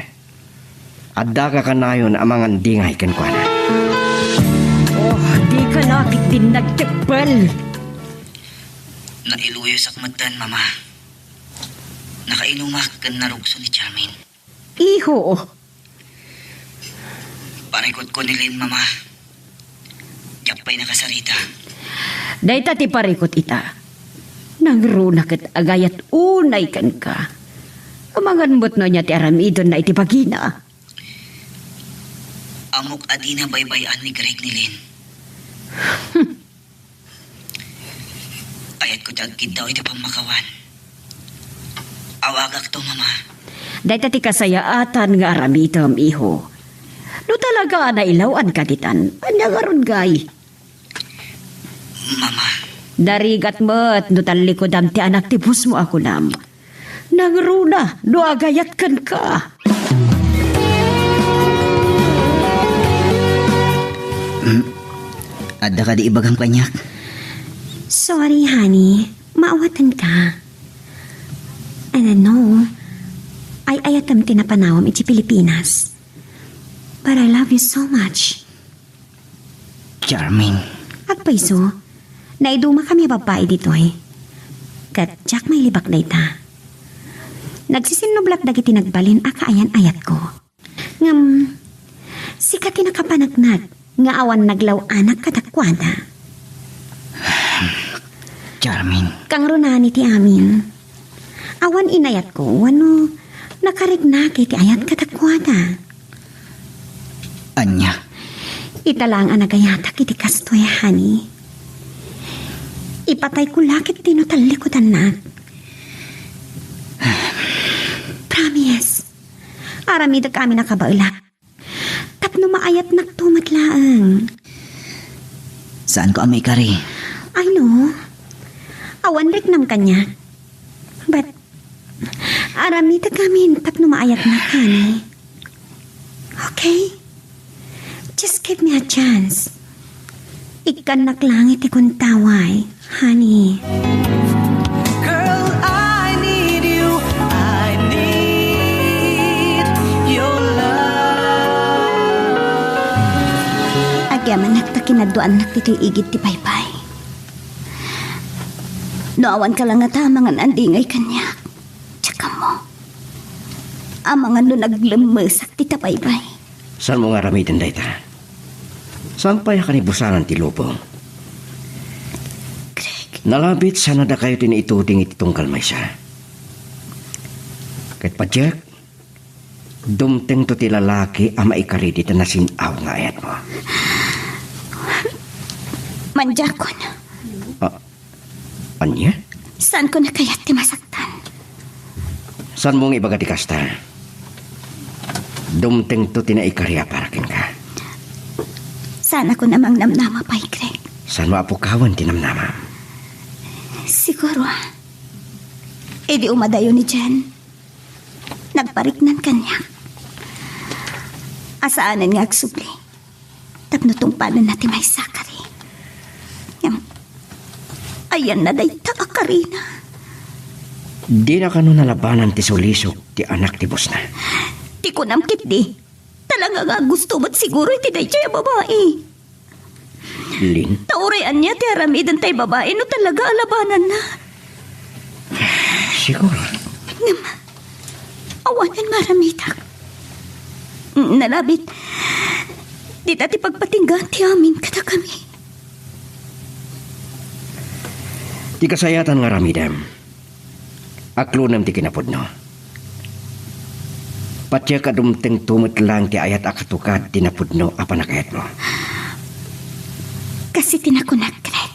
Addaka kanayon a mangandingay kenkuana. Oh, dika nakit din nagteppel. Nailuyosak metten, Mama. Nakainumak ken narugso ni Charmaine. Iho. Parikutko ni Lynn, Mama. Diak pay nakasarita. Dayta ti parikut ita. Nangruna ket agayat unay kenka. Amangan met no ania ti aramidenna iti bagina. Ammok a dina baybay-an ni Greg ni Lynn. Kayatko ti agkiddaw iti pammakawan. Awagakto, Mama. Dayta ti kasayaatan nga aramidem, iho. No talaga a nailaw-anka ditan, ania ngarud ngay? Mama. Narigat met no tallikudam ti anak ti bossmo a kunam. Nangruna no agayat kenka. Hmm? Adda kadi ibagam kaniak? Sorry, honey. Maawatanka. And I know, ay-ayatem ti napanawem iti Pilipinas. But I love you so much. Charmaine. Agpayso, naidumakami a babbai ditoy. Ket diak mailibak dayta. Nagsisinnublat dagiti nagbalin a kaayan-ayatko. Ngem, sika ti nakapaneknek nga awan naglaw-anak kadakuada. Charmaine. Kangrunaan iti amin. Awan inayatko, wenno nakariknak iti ayat kadakuada. Ania? Ita laeng a nagayatak iti kastoy, honey. Ipatayko la ket di no tallikudannak. Promise. Aramidek amin a kabaelak. Tapno maayatnakto met laeng. Saanko a maikari. I know. Awan riknam kaniak. But, aramidek amin tapno maayatnak, honey. Okay? Just give me a chance. Ikkannak laeng iti kuntaway, honey. Girl, I need you. I need your love. Agyamanak ta kinadduanak ditoy igid ti baybay. No awan ka la ngata amangan andingay kaniak, diak ammo. Amangan no naglemmesak ti tabaybay. Saanmo nga aramiden dayta? Saan pay a kanibusanan ti lubong? Greg. Nalabit sana dakayo ti naituding iti tunggal maysa. Ket padiak, dumtengto ti lalaki a maikari dita nasin-aw nga ayatmo. Mandiakon. Ah, ania? Saanko a kayat ti masaktan. Saanmo nga ibaga ti kasta? Dumtengto ti naikari a para kenka. Saanakon a mangnamnama pay, Greg. Saanmo a pukawen ti namnamam? Siguro, idi umadayo ni Jen, nagpariknan kaniak a saanen nga agsubli tapno tungpalenna ti maysa a kari. Ngem, ayanna dayta a karina. Dina kano nalabanan ti sulisog ti anak ti bosna? Ti kunam ketdi, talaga nga gusto met siguro iti daydiay a babai. Lin? Ta uray ania ti aramiden tay babai no talaga a labananna. Siguro. Ngem, awanen nga aramidak. Nalabit, dita ti pagpatinggaan ti amin kadakami. Ti kasayatan nga aramidem, aklonem ti kinapudno. Patiek a dumtengto met laeng ti ayat a katukad ti napudno a panagayatmo. Kas iti nakunak, Greg,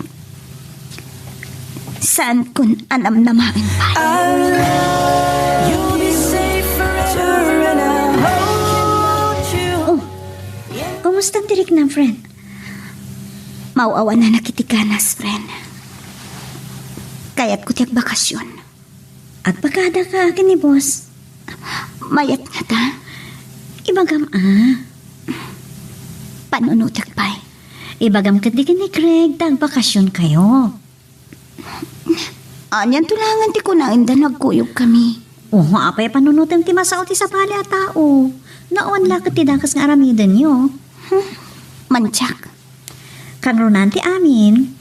saankon a namnamaen pay. Oh, kumusta ti riknam, friend? Maaw-awananak iti ganas, friend. Kayatko ti agbakasyon. Agpakada ka ken ni boss. Mayat ngata? Ibagam a. Panunotek pay. Ibagam ketdi ken ni Craig ta agbakasyon kayo. Anian to laengen ti kunaenda no agkuyogkami? Oho, apay a panunotem ti masao ti sabali a tao? No awan la ket ti dakes nga aramidenyo. Hmm, mantiak. Kangrunaan ti amin,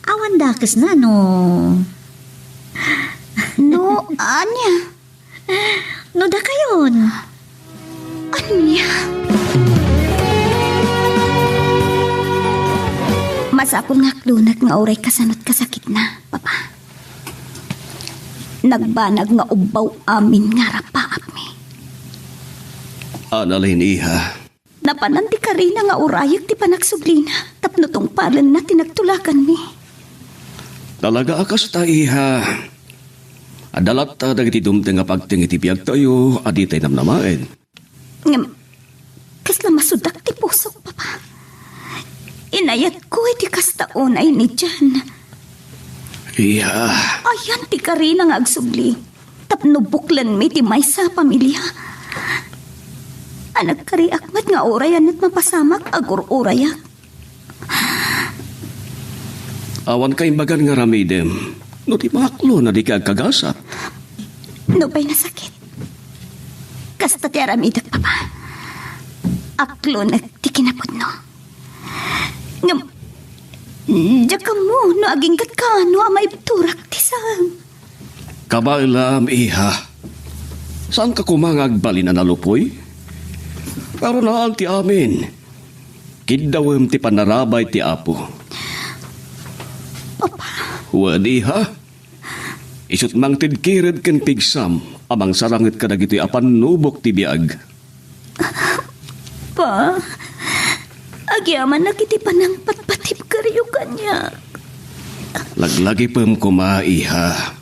awan dakesna no. No, ania? No dakayon. Ania? Masapul nga aklonek nga uray kasanot kasakitna, Papa. Nagbanag nga ubbaw amin nga arapaapmi. Annalyn, iha. Napanan ti karina nga urayek ti panagsublina tapno tungpalenna ti nagtulaganmi. Talaga a kasta, iha. Adda latta dagiti dumteng a pagteng iti biagtayo a ditay namnamaen. Ngem, kasla masudak ti pusok, Papa. Inayatko iti kasta unay ni Jan. Iya. Ayan ti karina nga agsubli tapno buklenmi ti maysa a pamilia a nagkariak met nga uray a met mapasamak, agur-urayak. Awan kaimbagan nga aramidem no di maaklo na di ka agkagasat. Nupay nasakit, kasta ti aramidek, Papa. Aklonek ti kinapudno. Ngem, diak ammo no agingga't kaano a maibturak ti saem. Kabaelam, iha. Saanka koma nga agbalin a nalupoy? Ngarunaan ti amin. Kiddawem ti panarabay ti Apo. Papa. Wen, iha. Isut' mangted kired ken pigsam a mangsaranget kadagitoy a pannubok ti biag. Pa, agyamanak iti panangpatpatibkeryo kaniak. Laglagipem koma, iha.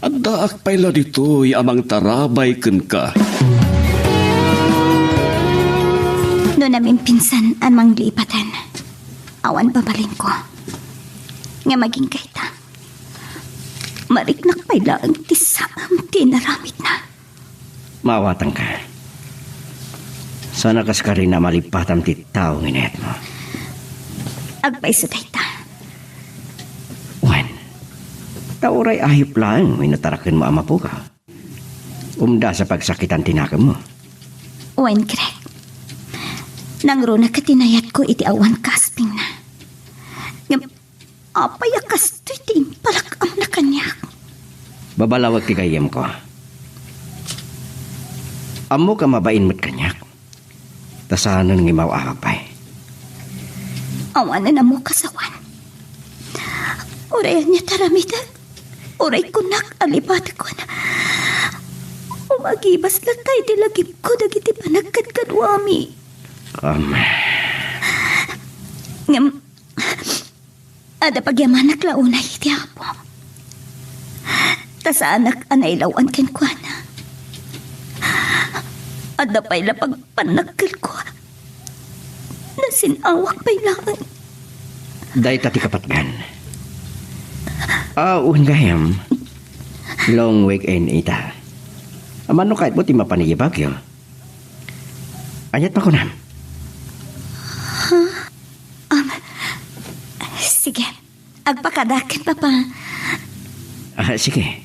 Addaak pay la ditoy a mangtarabay kenka. No namimpinsan a manglipaten, awan babalinko. Ngem agingga ita, mariknak pay laeng ti saem ti inaramidna. Maawatanka. Saan a kas karina a malipatam ti tao nga inayatmo. Agpayso dayta. Wen, ta uray ayup laeng wenno tarakenmo a mapukaw. Umdas a pagsakitan ti nakemmo. Wen, Greg. Nangruna ket inayatko iti awan kaspingna. Ngem, apay a kasto? Daytoy ti impalak-amna kaniak. Babalawek ti gayyemko. Ammok a mabain met kaniak. Ta saanen nga imaw-awag pay. Awanen ammok a sawen. Uray ania ti aramidek. Uray kunak a lipatekon. Umagibas latta iti lagipko dagiti panagkadkaduami. Um. Ngem, adda pagyamanak la unay iti Apo. Ta saanak a nailaw-an kenkuana. Adda pay la pagpannakkelko. Nasin-awak pay laeng. Dayta ti kapatgan. Ah, wen gayam. Long weekend ita. Mano kayatmo ti mapan idiay Baguio? Aniat makunam? Huh? Um, sige. Agpakadaken, Papa. Ah, sige.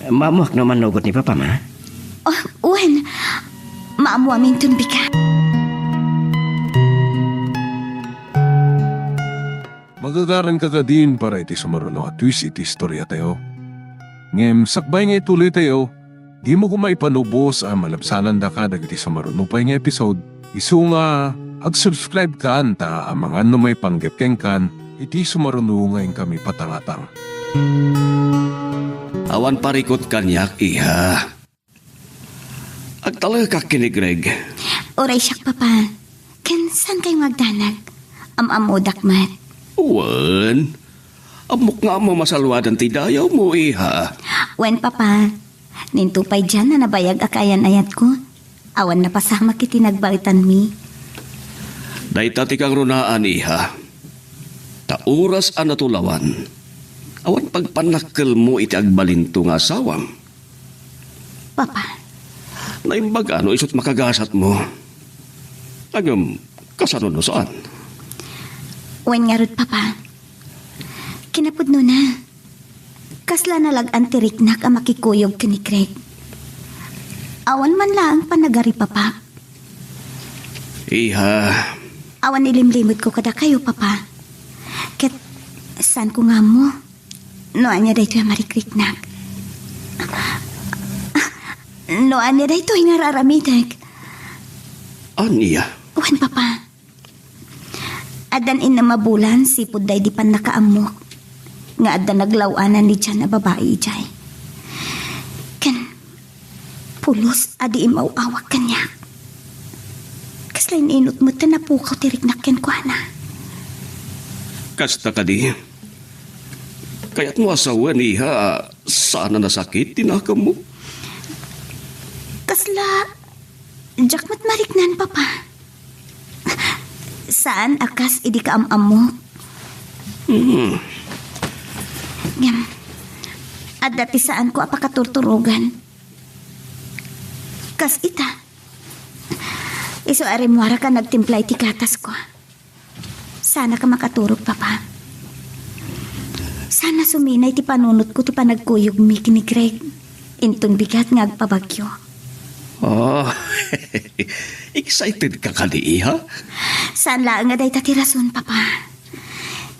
Maammoak no mannugot ni Papa, ma? Oh, wen. Maammoaminton bigat. Magagaranka kadin para iti sumaruno a twist iti istoriatayo. Ngem sakbay nga ituloytayo, dimo koma ipanubos a malabsanandaka dagiti sumaruno pay nga episode. Isu nga, ag-subscribe kan ta amangan no maipanggep kenkan iti sumaruno nga inkami patangatang. Awan parikut kaniak, iha. Agtalekak ken ni Greg. Uray siak, Papa. Ken saan kayo nga agdanag? Am-ammodak met. Wen, ammok nga ammo masalwadan ti dayawmo, iha. Wen, Papa. Ninto pay dian a nabayag a kaayan-ayatko. Awan napasamak iti nagbaetanmi. Dayta ti kangrunaan, iha. Ta oras a natulawan, awan pagpannakkelmo iti agbalinto nga asawam. Papa. Naimbag a no isut makagasatmo. Ngem, kasano no saan? Wen ngarud, Papa. Kinapudnona, kasla nalag-an ti riknak a makikuyog ken ni Greg. Awan man laeng panagaripapak. Iha. Awan ilimlimedko kadakayo, Papa. Ket saanko nga ammo no ania daytoy a marikriknak. No ania daytoy nga ar-aramidek. Ania? Wen, Papa. Addan innem a bulan sipud daydi pannakaammok nga adda naglaw-anan ni Jan a babai idiay. Ken pulos a di imaw-awag kaniak. Kasla in-inut met ta napukaw ti riknak kenkuana. Kasta kadi? Kayatmo a sawen, iha, a saan a nasakit ti nakemmo? Kasla, diak met mariknan, Papa. Saan a kas idi kaam-ammo. Hmm. Ngem, adda ti saanko a pakaturturogan. Kas ita. Isu a rimmuarak a nagtimpla iti gatasko. Saanka makaturog, Papa. Saan a suminay ti panunotko ti panagkuyogmi ken ni Greg. Inton bigat nga agpabagyo. Oh, excited ka kadi, iha? Saan laeng nga dayta ti rason, Papa.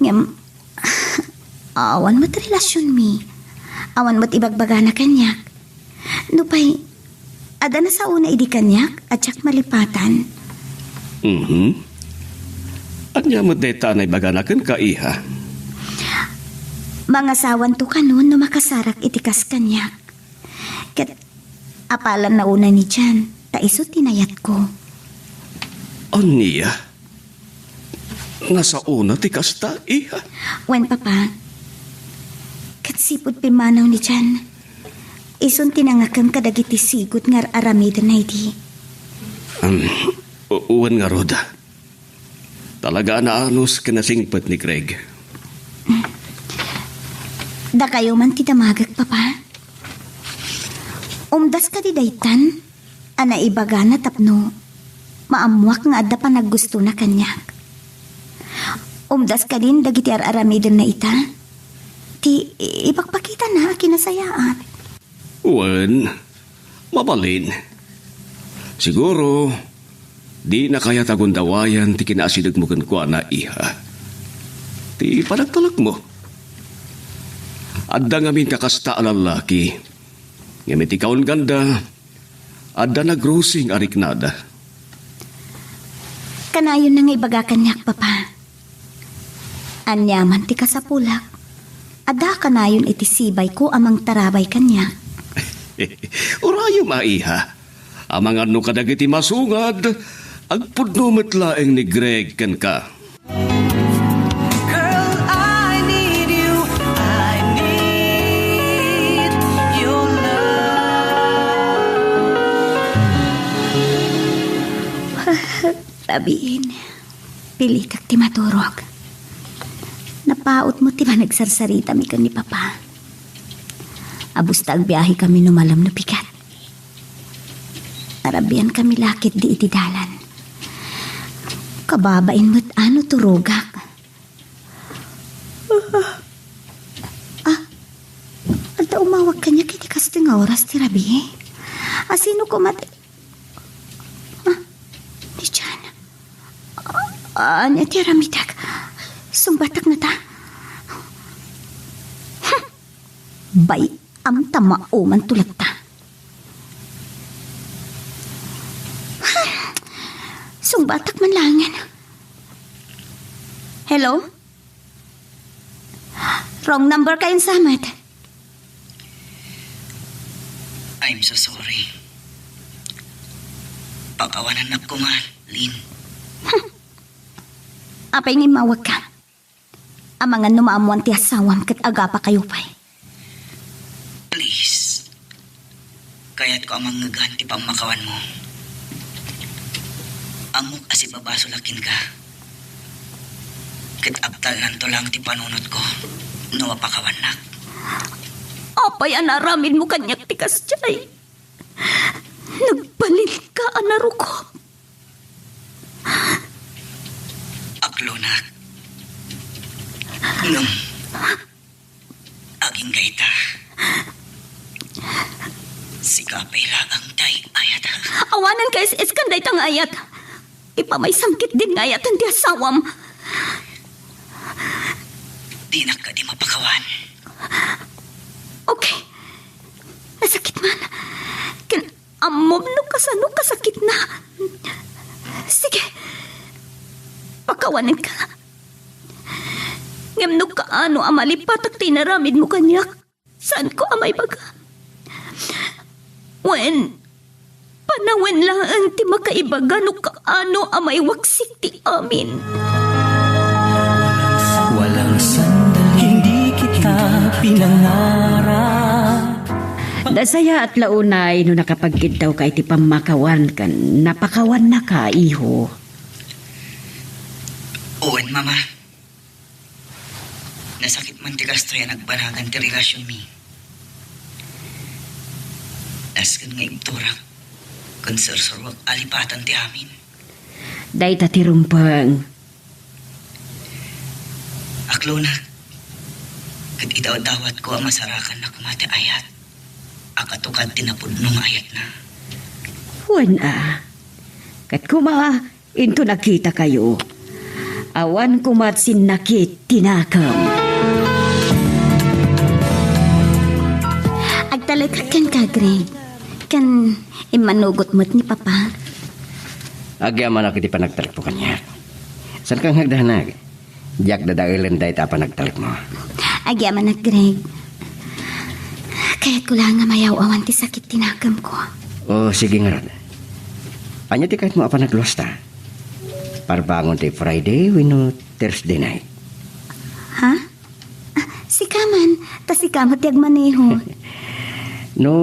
Ngem, awan met relasionmi. Awan met ibagbagana kaniak. Nupay, adda nasaona idi kaniak a diak malipatan. Mhm. Ania met dayta a naibagana kenka, iha? Mangasawanto kanon no makasarak iti kas kaniak. Ket apalanna unay ni Jan, ta isu ti nayatko. Ania? Nasaona ti kasta, iha? Wen, Papa. Ket sipud pimmanaw ni Jan, isun ti nangakem kadagiti sigud nga ar-aramidenna idi. Um, u-, wen ngarud. Talaga a naanus ken nasingpet ni Greg. Dakayo man ti damagek, Papa. Umdas kadi daytan a naibagana tapno maammoak nga adda panaggustona kaniak. Umdas kadin dagiti ar-aramidenna ita ti ipakpakitana a kinasayaat. Wen, mabalin. Siguro, dina kayat a gundawayan ti kinaasidegmo kenkuana, iha. Ti panagtalekmo. Adda ngamin kakasta a lallaki. Ngem iti kaunganda, adda nagrusing a riknada. Kanayon na nga ibaga kaniak, Papa. Aniaman ti kasapulak, adda kanayon iti sibayko a mangtarabay kaniak. Urayem a, iha. Amangan no kadagiti masungad, agpudno met laeng ni Greg kenka. Girl, I need you. I need your love. Rabiin, pilitek ti maturog. Napautmo ti panagsarsaritami ken ni Papa. Abus ta agbiahekami no malem no pigat. Arabiankami la ketdi iti dalan. Kababain met a no turogak. Ah, adda umawag kaniak iti kastoy nga oras ti rabii. A, sino koma ti, ah, ni Jan. Ah, ania ti aramidek? Sungbatak nata. Hmm. Bay-am ta maumanto latta. Sungbatak man laengen. Hello? Wrong number kayon, Samet. I'm so sorry. Pakawanannak koma, Lynn. Apay nga immawagka? Amangan no maammoan ti asawam ket agapakayo pay. Please. Kayatko a mangngegan ti pammakawanmo. Ammok a sibabasolak kenka. Ket abtalnanto lang ti panunotko no mapakawannak. Apay a naaramidmo kaniak ti kasdiay? Nagbalinka a narukob. Aklonak. Ngem, agingga ita. Sika pay laeng ti ay-ayatek. Awanen ka is-iskan dayta nga ayat. Ipamaysam ketdin nga ayatan ti asawam. Dinak kadi mapakawan. Okay. Nasakit man. Ken ammom no kasano kasakitna. Sige. Pakawanenka. Ngem no kaano a malipatak ti inaramidmo kaniak, saanko a maibaga. Wen, panawen laeng ti makaibaga no kaano a maiwaksik ti amin. Walang sandaling hindi kita pinangarap. Nasayaat la unay no nakapagkiddawka iti pammakawan ken napakawannaka, iho. Wen, Mama. Nasakit man ti kastoy a nagbanagan ti relasionmi. Nasken nga igturak ken sursuroak a lipatan ti amin. Dayta ti rumbeng. Aklonak, ket idawdawatko a masarakanna koma ti ayat a katukad ti napudno nga ayatna. Wen a, ket koma, into nakitakayo, awan koma sinnakit ti nakem. Agtalekak kenka, Greg. Ken immanugot met ni Papa. Agyamanak iti panagtalekmo kaniak. Saanka nga agdanag? Diak dadaelen dayta a panagtalekmo. Agyamanak, Greg. Kayatko laeng nga mayaw-awan ti sakit ti nakemko. O, sige ngarud. Ania ti kayatmo a panagluasta? Parbangon ti Friday wenno Thursday night? Ha? Ah, sika man. Ta sika met ti agmaneho. No,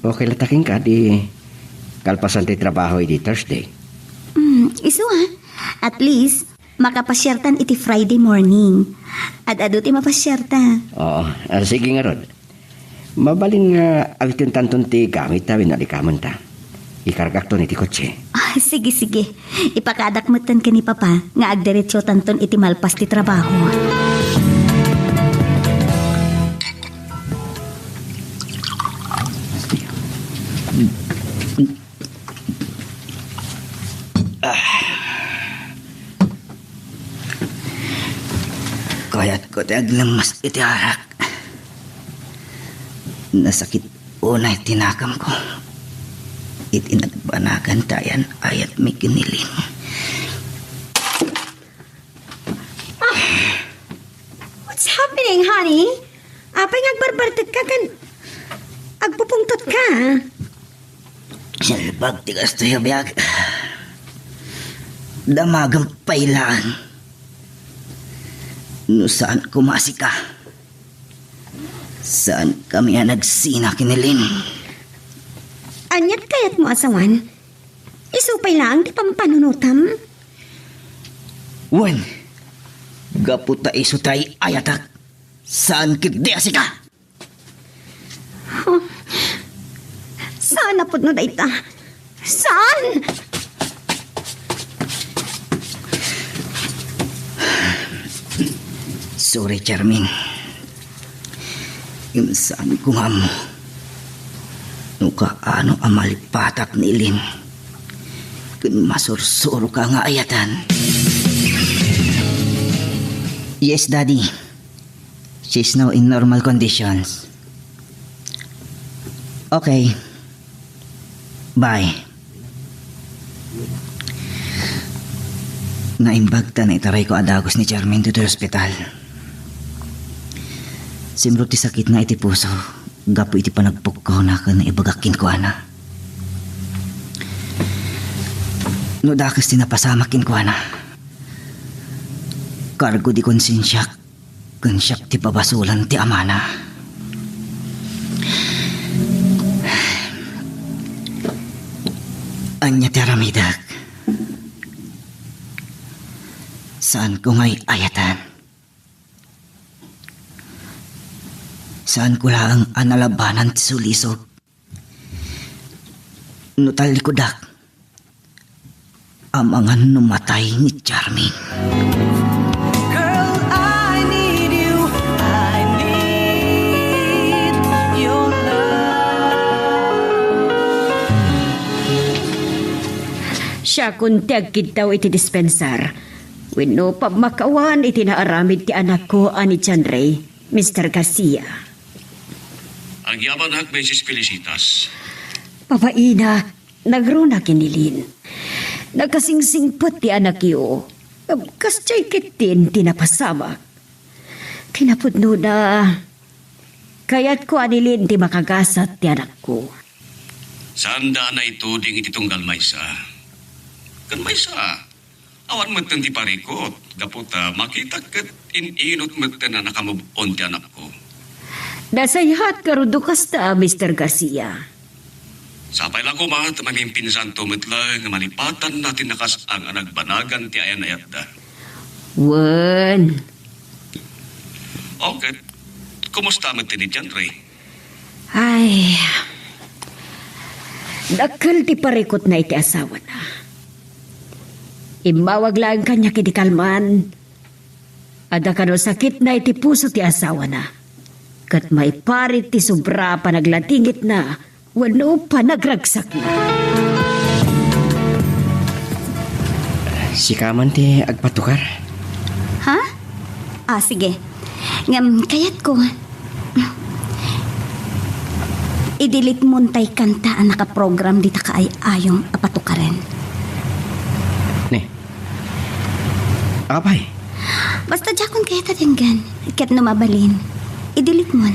okay latta kenka, di kalpasan ti trabaho iti Thursday. Hmm, isu a. At least, makapasiartan iti Friday morning. Ad-adu ti mapasiarta. Oo, ah, sige ngarud. Mabalin nga agtentanton ti gamitta wenno alikamenta. Ikargakton iti kotse. Ah, sige, sige. Ipakaadak metten ken ni Papa nga agdiretsotanton iti malpas ti trabaho. Ah. Kayatko ti aglemmes iti arak. Nasakit unay ti nakamko iti nagbanagan ti ayan-ayatmi ken ni Lynn. Ah! What's happening, honey? Apay nga agbarbartekka ken agpupungtotka? Nalbag ti kastoy a biag. Damagem pay laeng. No saan koma a sika, saankami a nagsina ken ni Lynn. Ania ti kayatmo a sawen? Isu pay laeng ti pampanunotam? Wen, gapu ta isu ti ay-ayatek, saan ketdi a sika. Huh. Saan a pudno dayta? Saan? Sorry, Charmaine. Ngem saanko nga ammo no kaano a malipatak ni Lynn ken masursuroka nga ayatan. Yes, Daddy. She's now in normal conditions. Okay. Bye. Naimbag ta naitarayko a dagus ni Charmaine ditoy ospital. Simrot ti sakitna iti puso gapu iti panagpukkawna ken naibagak kenkuana. No dakes ti napasamak kenkuana, kargo ti konsensiak ken siak ti pabasolan ti amana. Ania ti aramidek? Saanko nga ay-ayatan. Saanko laeng a nalabanan ti sulisog. No tallikudak, amangan no matay ni Charmaine. Girl, I need you. I need your love. Siakon ti agkiddaw iti dispensar wenno pammakawan iti naaramid ti anakko a ni John Ray, Mister Garcia. Agyamanak, Misis Felicitas. Babaina, nagruna ken ni Lynn. Nakasingsingpet ti anakyo. Ngem kasdiay ketdin ti napasamak. Kinapudnona, kayatko a ni Lynn ti makagasat ti anakko. Saanda a naituding iti tunggal maysa. Ken maysa, awan metten ti parikut, gapu ta makitak ket in-inut metten a nakamove-on ti anakko. Nasayaat ngarud no kasta, Mister Garcia. Sapay la koma ta mamimpinsanto met laeng nga malipatanna ti nakas-ang a nagbanagan ti ayan-ayatda. Wen. O ket, kumusta met ni John Ray? Ay, dakkel ti parikutna iti asawana. Immawag laeng kaniak idi kalman. Adda kano sakitna iti puso ti asawana, ket maiparit ti sobra a panagladingitna wenno panagragsakna. Sika man ti agpatukar? Ha? Ah, sige. Ngem kayatko, i-delete mon tay kanta a nakaprogram dita kaay-ayom a patukaren. Ne, Apay? Basta diakon kayat a denggen. Ket no mabalin, i-delete mon.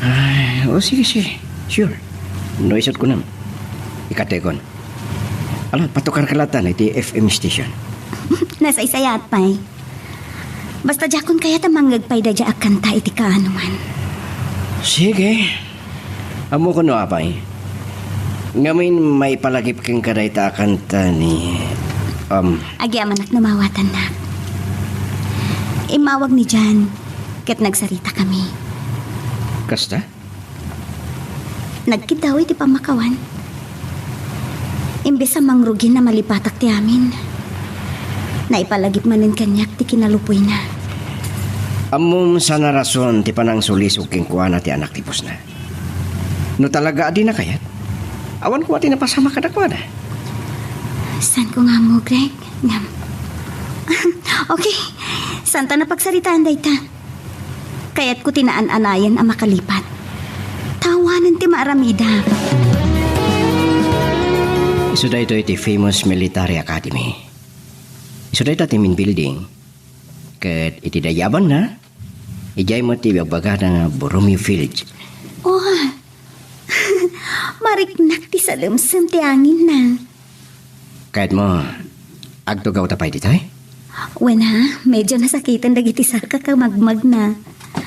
Ay, o, sige, sige. Sure. No isut' kunam, ikatekon. Ala, patukarka latta iti F M station. Nasaysayaat pay. Basta diakon kayat a mangngeg pay daydiay a kanta iti kaanoman. Sige. Ammok no apay. Ngamin, maipalagip kenka dayta a kanta ni, um, Agyamanak no mawatannak. Immawag ni Jan, ket nagsaritakami. Kasta? Nagkiddaw iti pammakawan. Imbes a mangrugin a malipatak ti amin, naipalagip manen kaniak ti kinalupuyna. Ammom, saan a rason ti panangsulisog kenkuana ti anak ti pusna. No talaga a dina kayat, awan koma ti napasamak kadakuada. Saanko nga ammo, Greg. Ngem, okay, saanta a pagsaritaan dayta. Kayatko ti naan-anayen a makalipat. Tawanan aramida. Isu daytoy ti famous military academy. Isu dayta ti main building. Ket iti dayabanna, idiay met ti ibagbagada nga Borromeo Field. Oh, mariknak ti salemsem ti anginna. Kayatmo, agtugawta pay ditoy? Wen ha, medyo nasakiten dagiti sarkak a magmagna.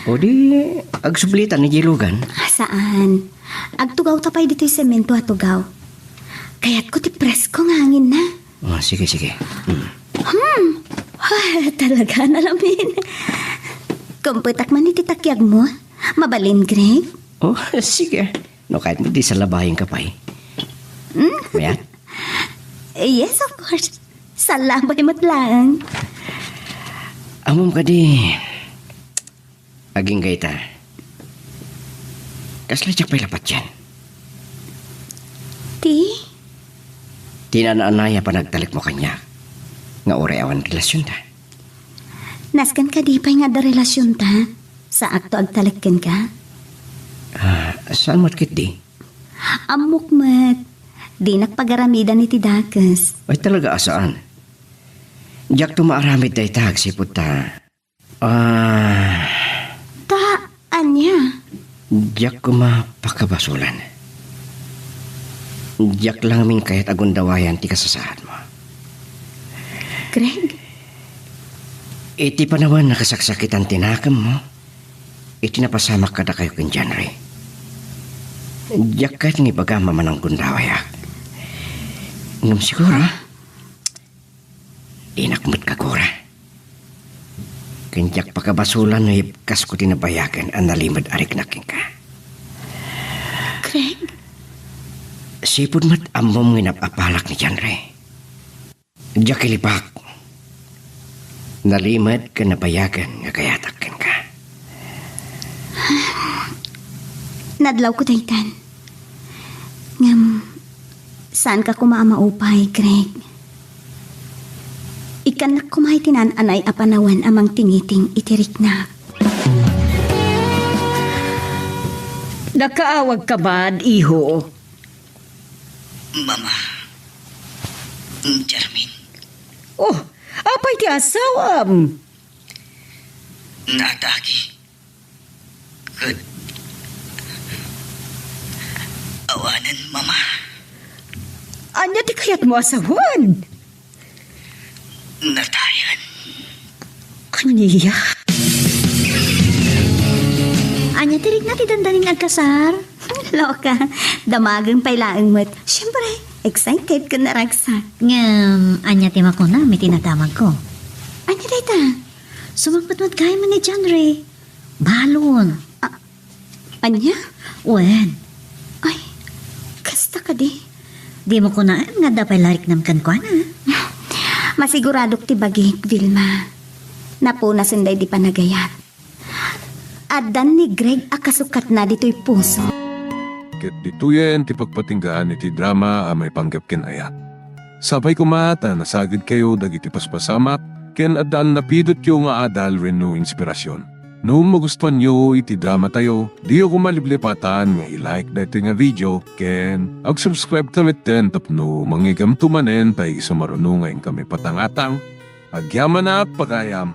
O di, agsublitan idiay lugan? Saan. Agtugawta pay ditoy semento a tugaw. Kayatko ti presko nga anginna. Oh, sige, sige. Hmm. Hmm. Ah, talaga, nalamin. Kumpetak man iti takyagmo. Mabalin, Greg? Oh, sige. No, kayatmo, di salabayenka pay. Hmm? Mayat? Yes, of course. Salabay met laeng. Ammom kadi, agingga ita. Kasla diak pay la patien. Ti? Ti naan-anay a panagtalekmo kaniak nga uray awan relasionta. Nasken kadi pay nga adda relasionta? Saakto agtalek kenka? Ah, saan met ketdi? Ammok met. Dinak pagaramidan iti dakes. Ay, talaga a saan. Diakto maaramid dayta agsipud ta. Ah. Ta ania? Diak koma pakabasolan. Diak la ngamin kayat a gundawayan ti kasasaadmo. Greg? Iti panawen a kasaksakitan ti nakemmo, iti napasamak kadakayo ken John Ray. Diak kayat nga ibagam a mananggundawayak. Ngem siguro, dinak met kagura. Ken diak pakabasolan no ibkasko ti nabayagen a nalimed a riknak kenka. Greg? Sipud met ammom nga inap-apalak ni John Ray. Diak ilibak. Nalimed ken nabayagen nga kayatak kenka. Nadlawko daytan. Ngem, saanka koma a maupay, Greg. Ikkannak koma iti naan-anay a panawen a mangtingiting iti riknak. Nakaawagka man, iho? Mama. Charmin. Oh, apay ti asawam? Naataki. Ket awanen, Mama. Ania ti kayatmo a sawen? Natayan. Ania? Ania ti rikna ti dandanin agkasar? Loka, damagen pay laeng met. Siempre, excited ken naragsak. Ngem, ania ti makunam iti nadamagko? Ania dayta? Sumangpet met gayam ni John Ray. Balon. A-, ania? Wen. Ay, kasta kadi? Dimo kunaen nga adda pay la riknam kenkuana. Masiguradok ti bagik, Vilma. Napunasen daydi panagayat. Addan ni Greg a kasukatna ditoy puso. Ket ditoyen ti pagpatinggaan iti drama a maipanggep ken ayat. Sapay koma ta nasagidkayo dagiti paspasamak ken addan napidotyo nga adal wenno inspirasyon. No magustuanyo iti dramatayo, diyo koma liplipatan nga i-like daytoy nga video ken ag-subscribe ta metten tapno mangigamto manen ta isu maruno nga inkami patangatang. Agyamanak pagayam.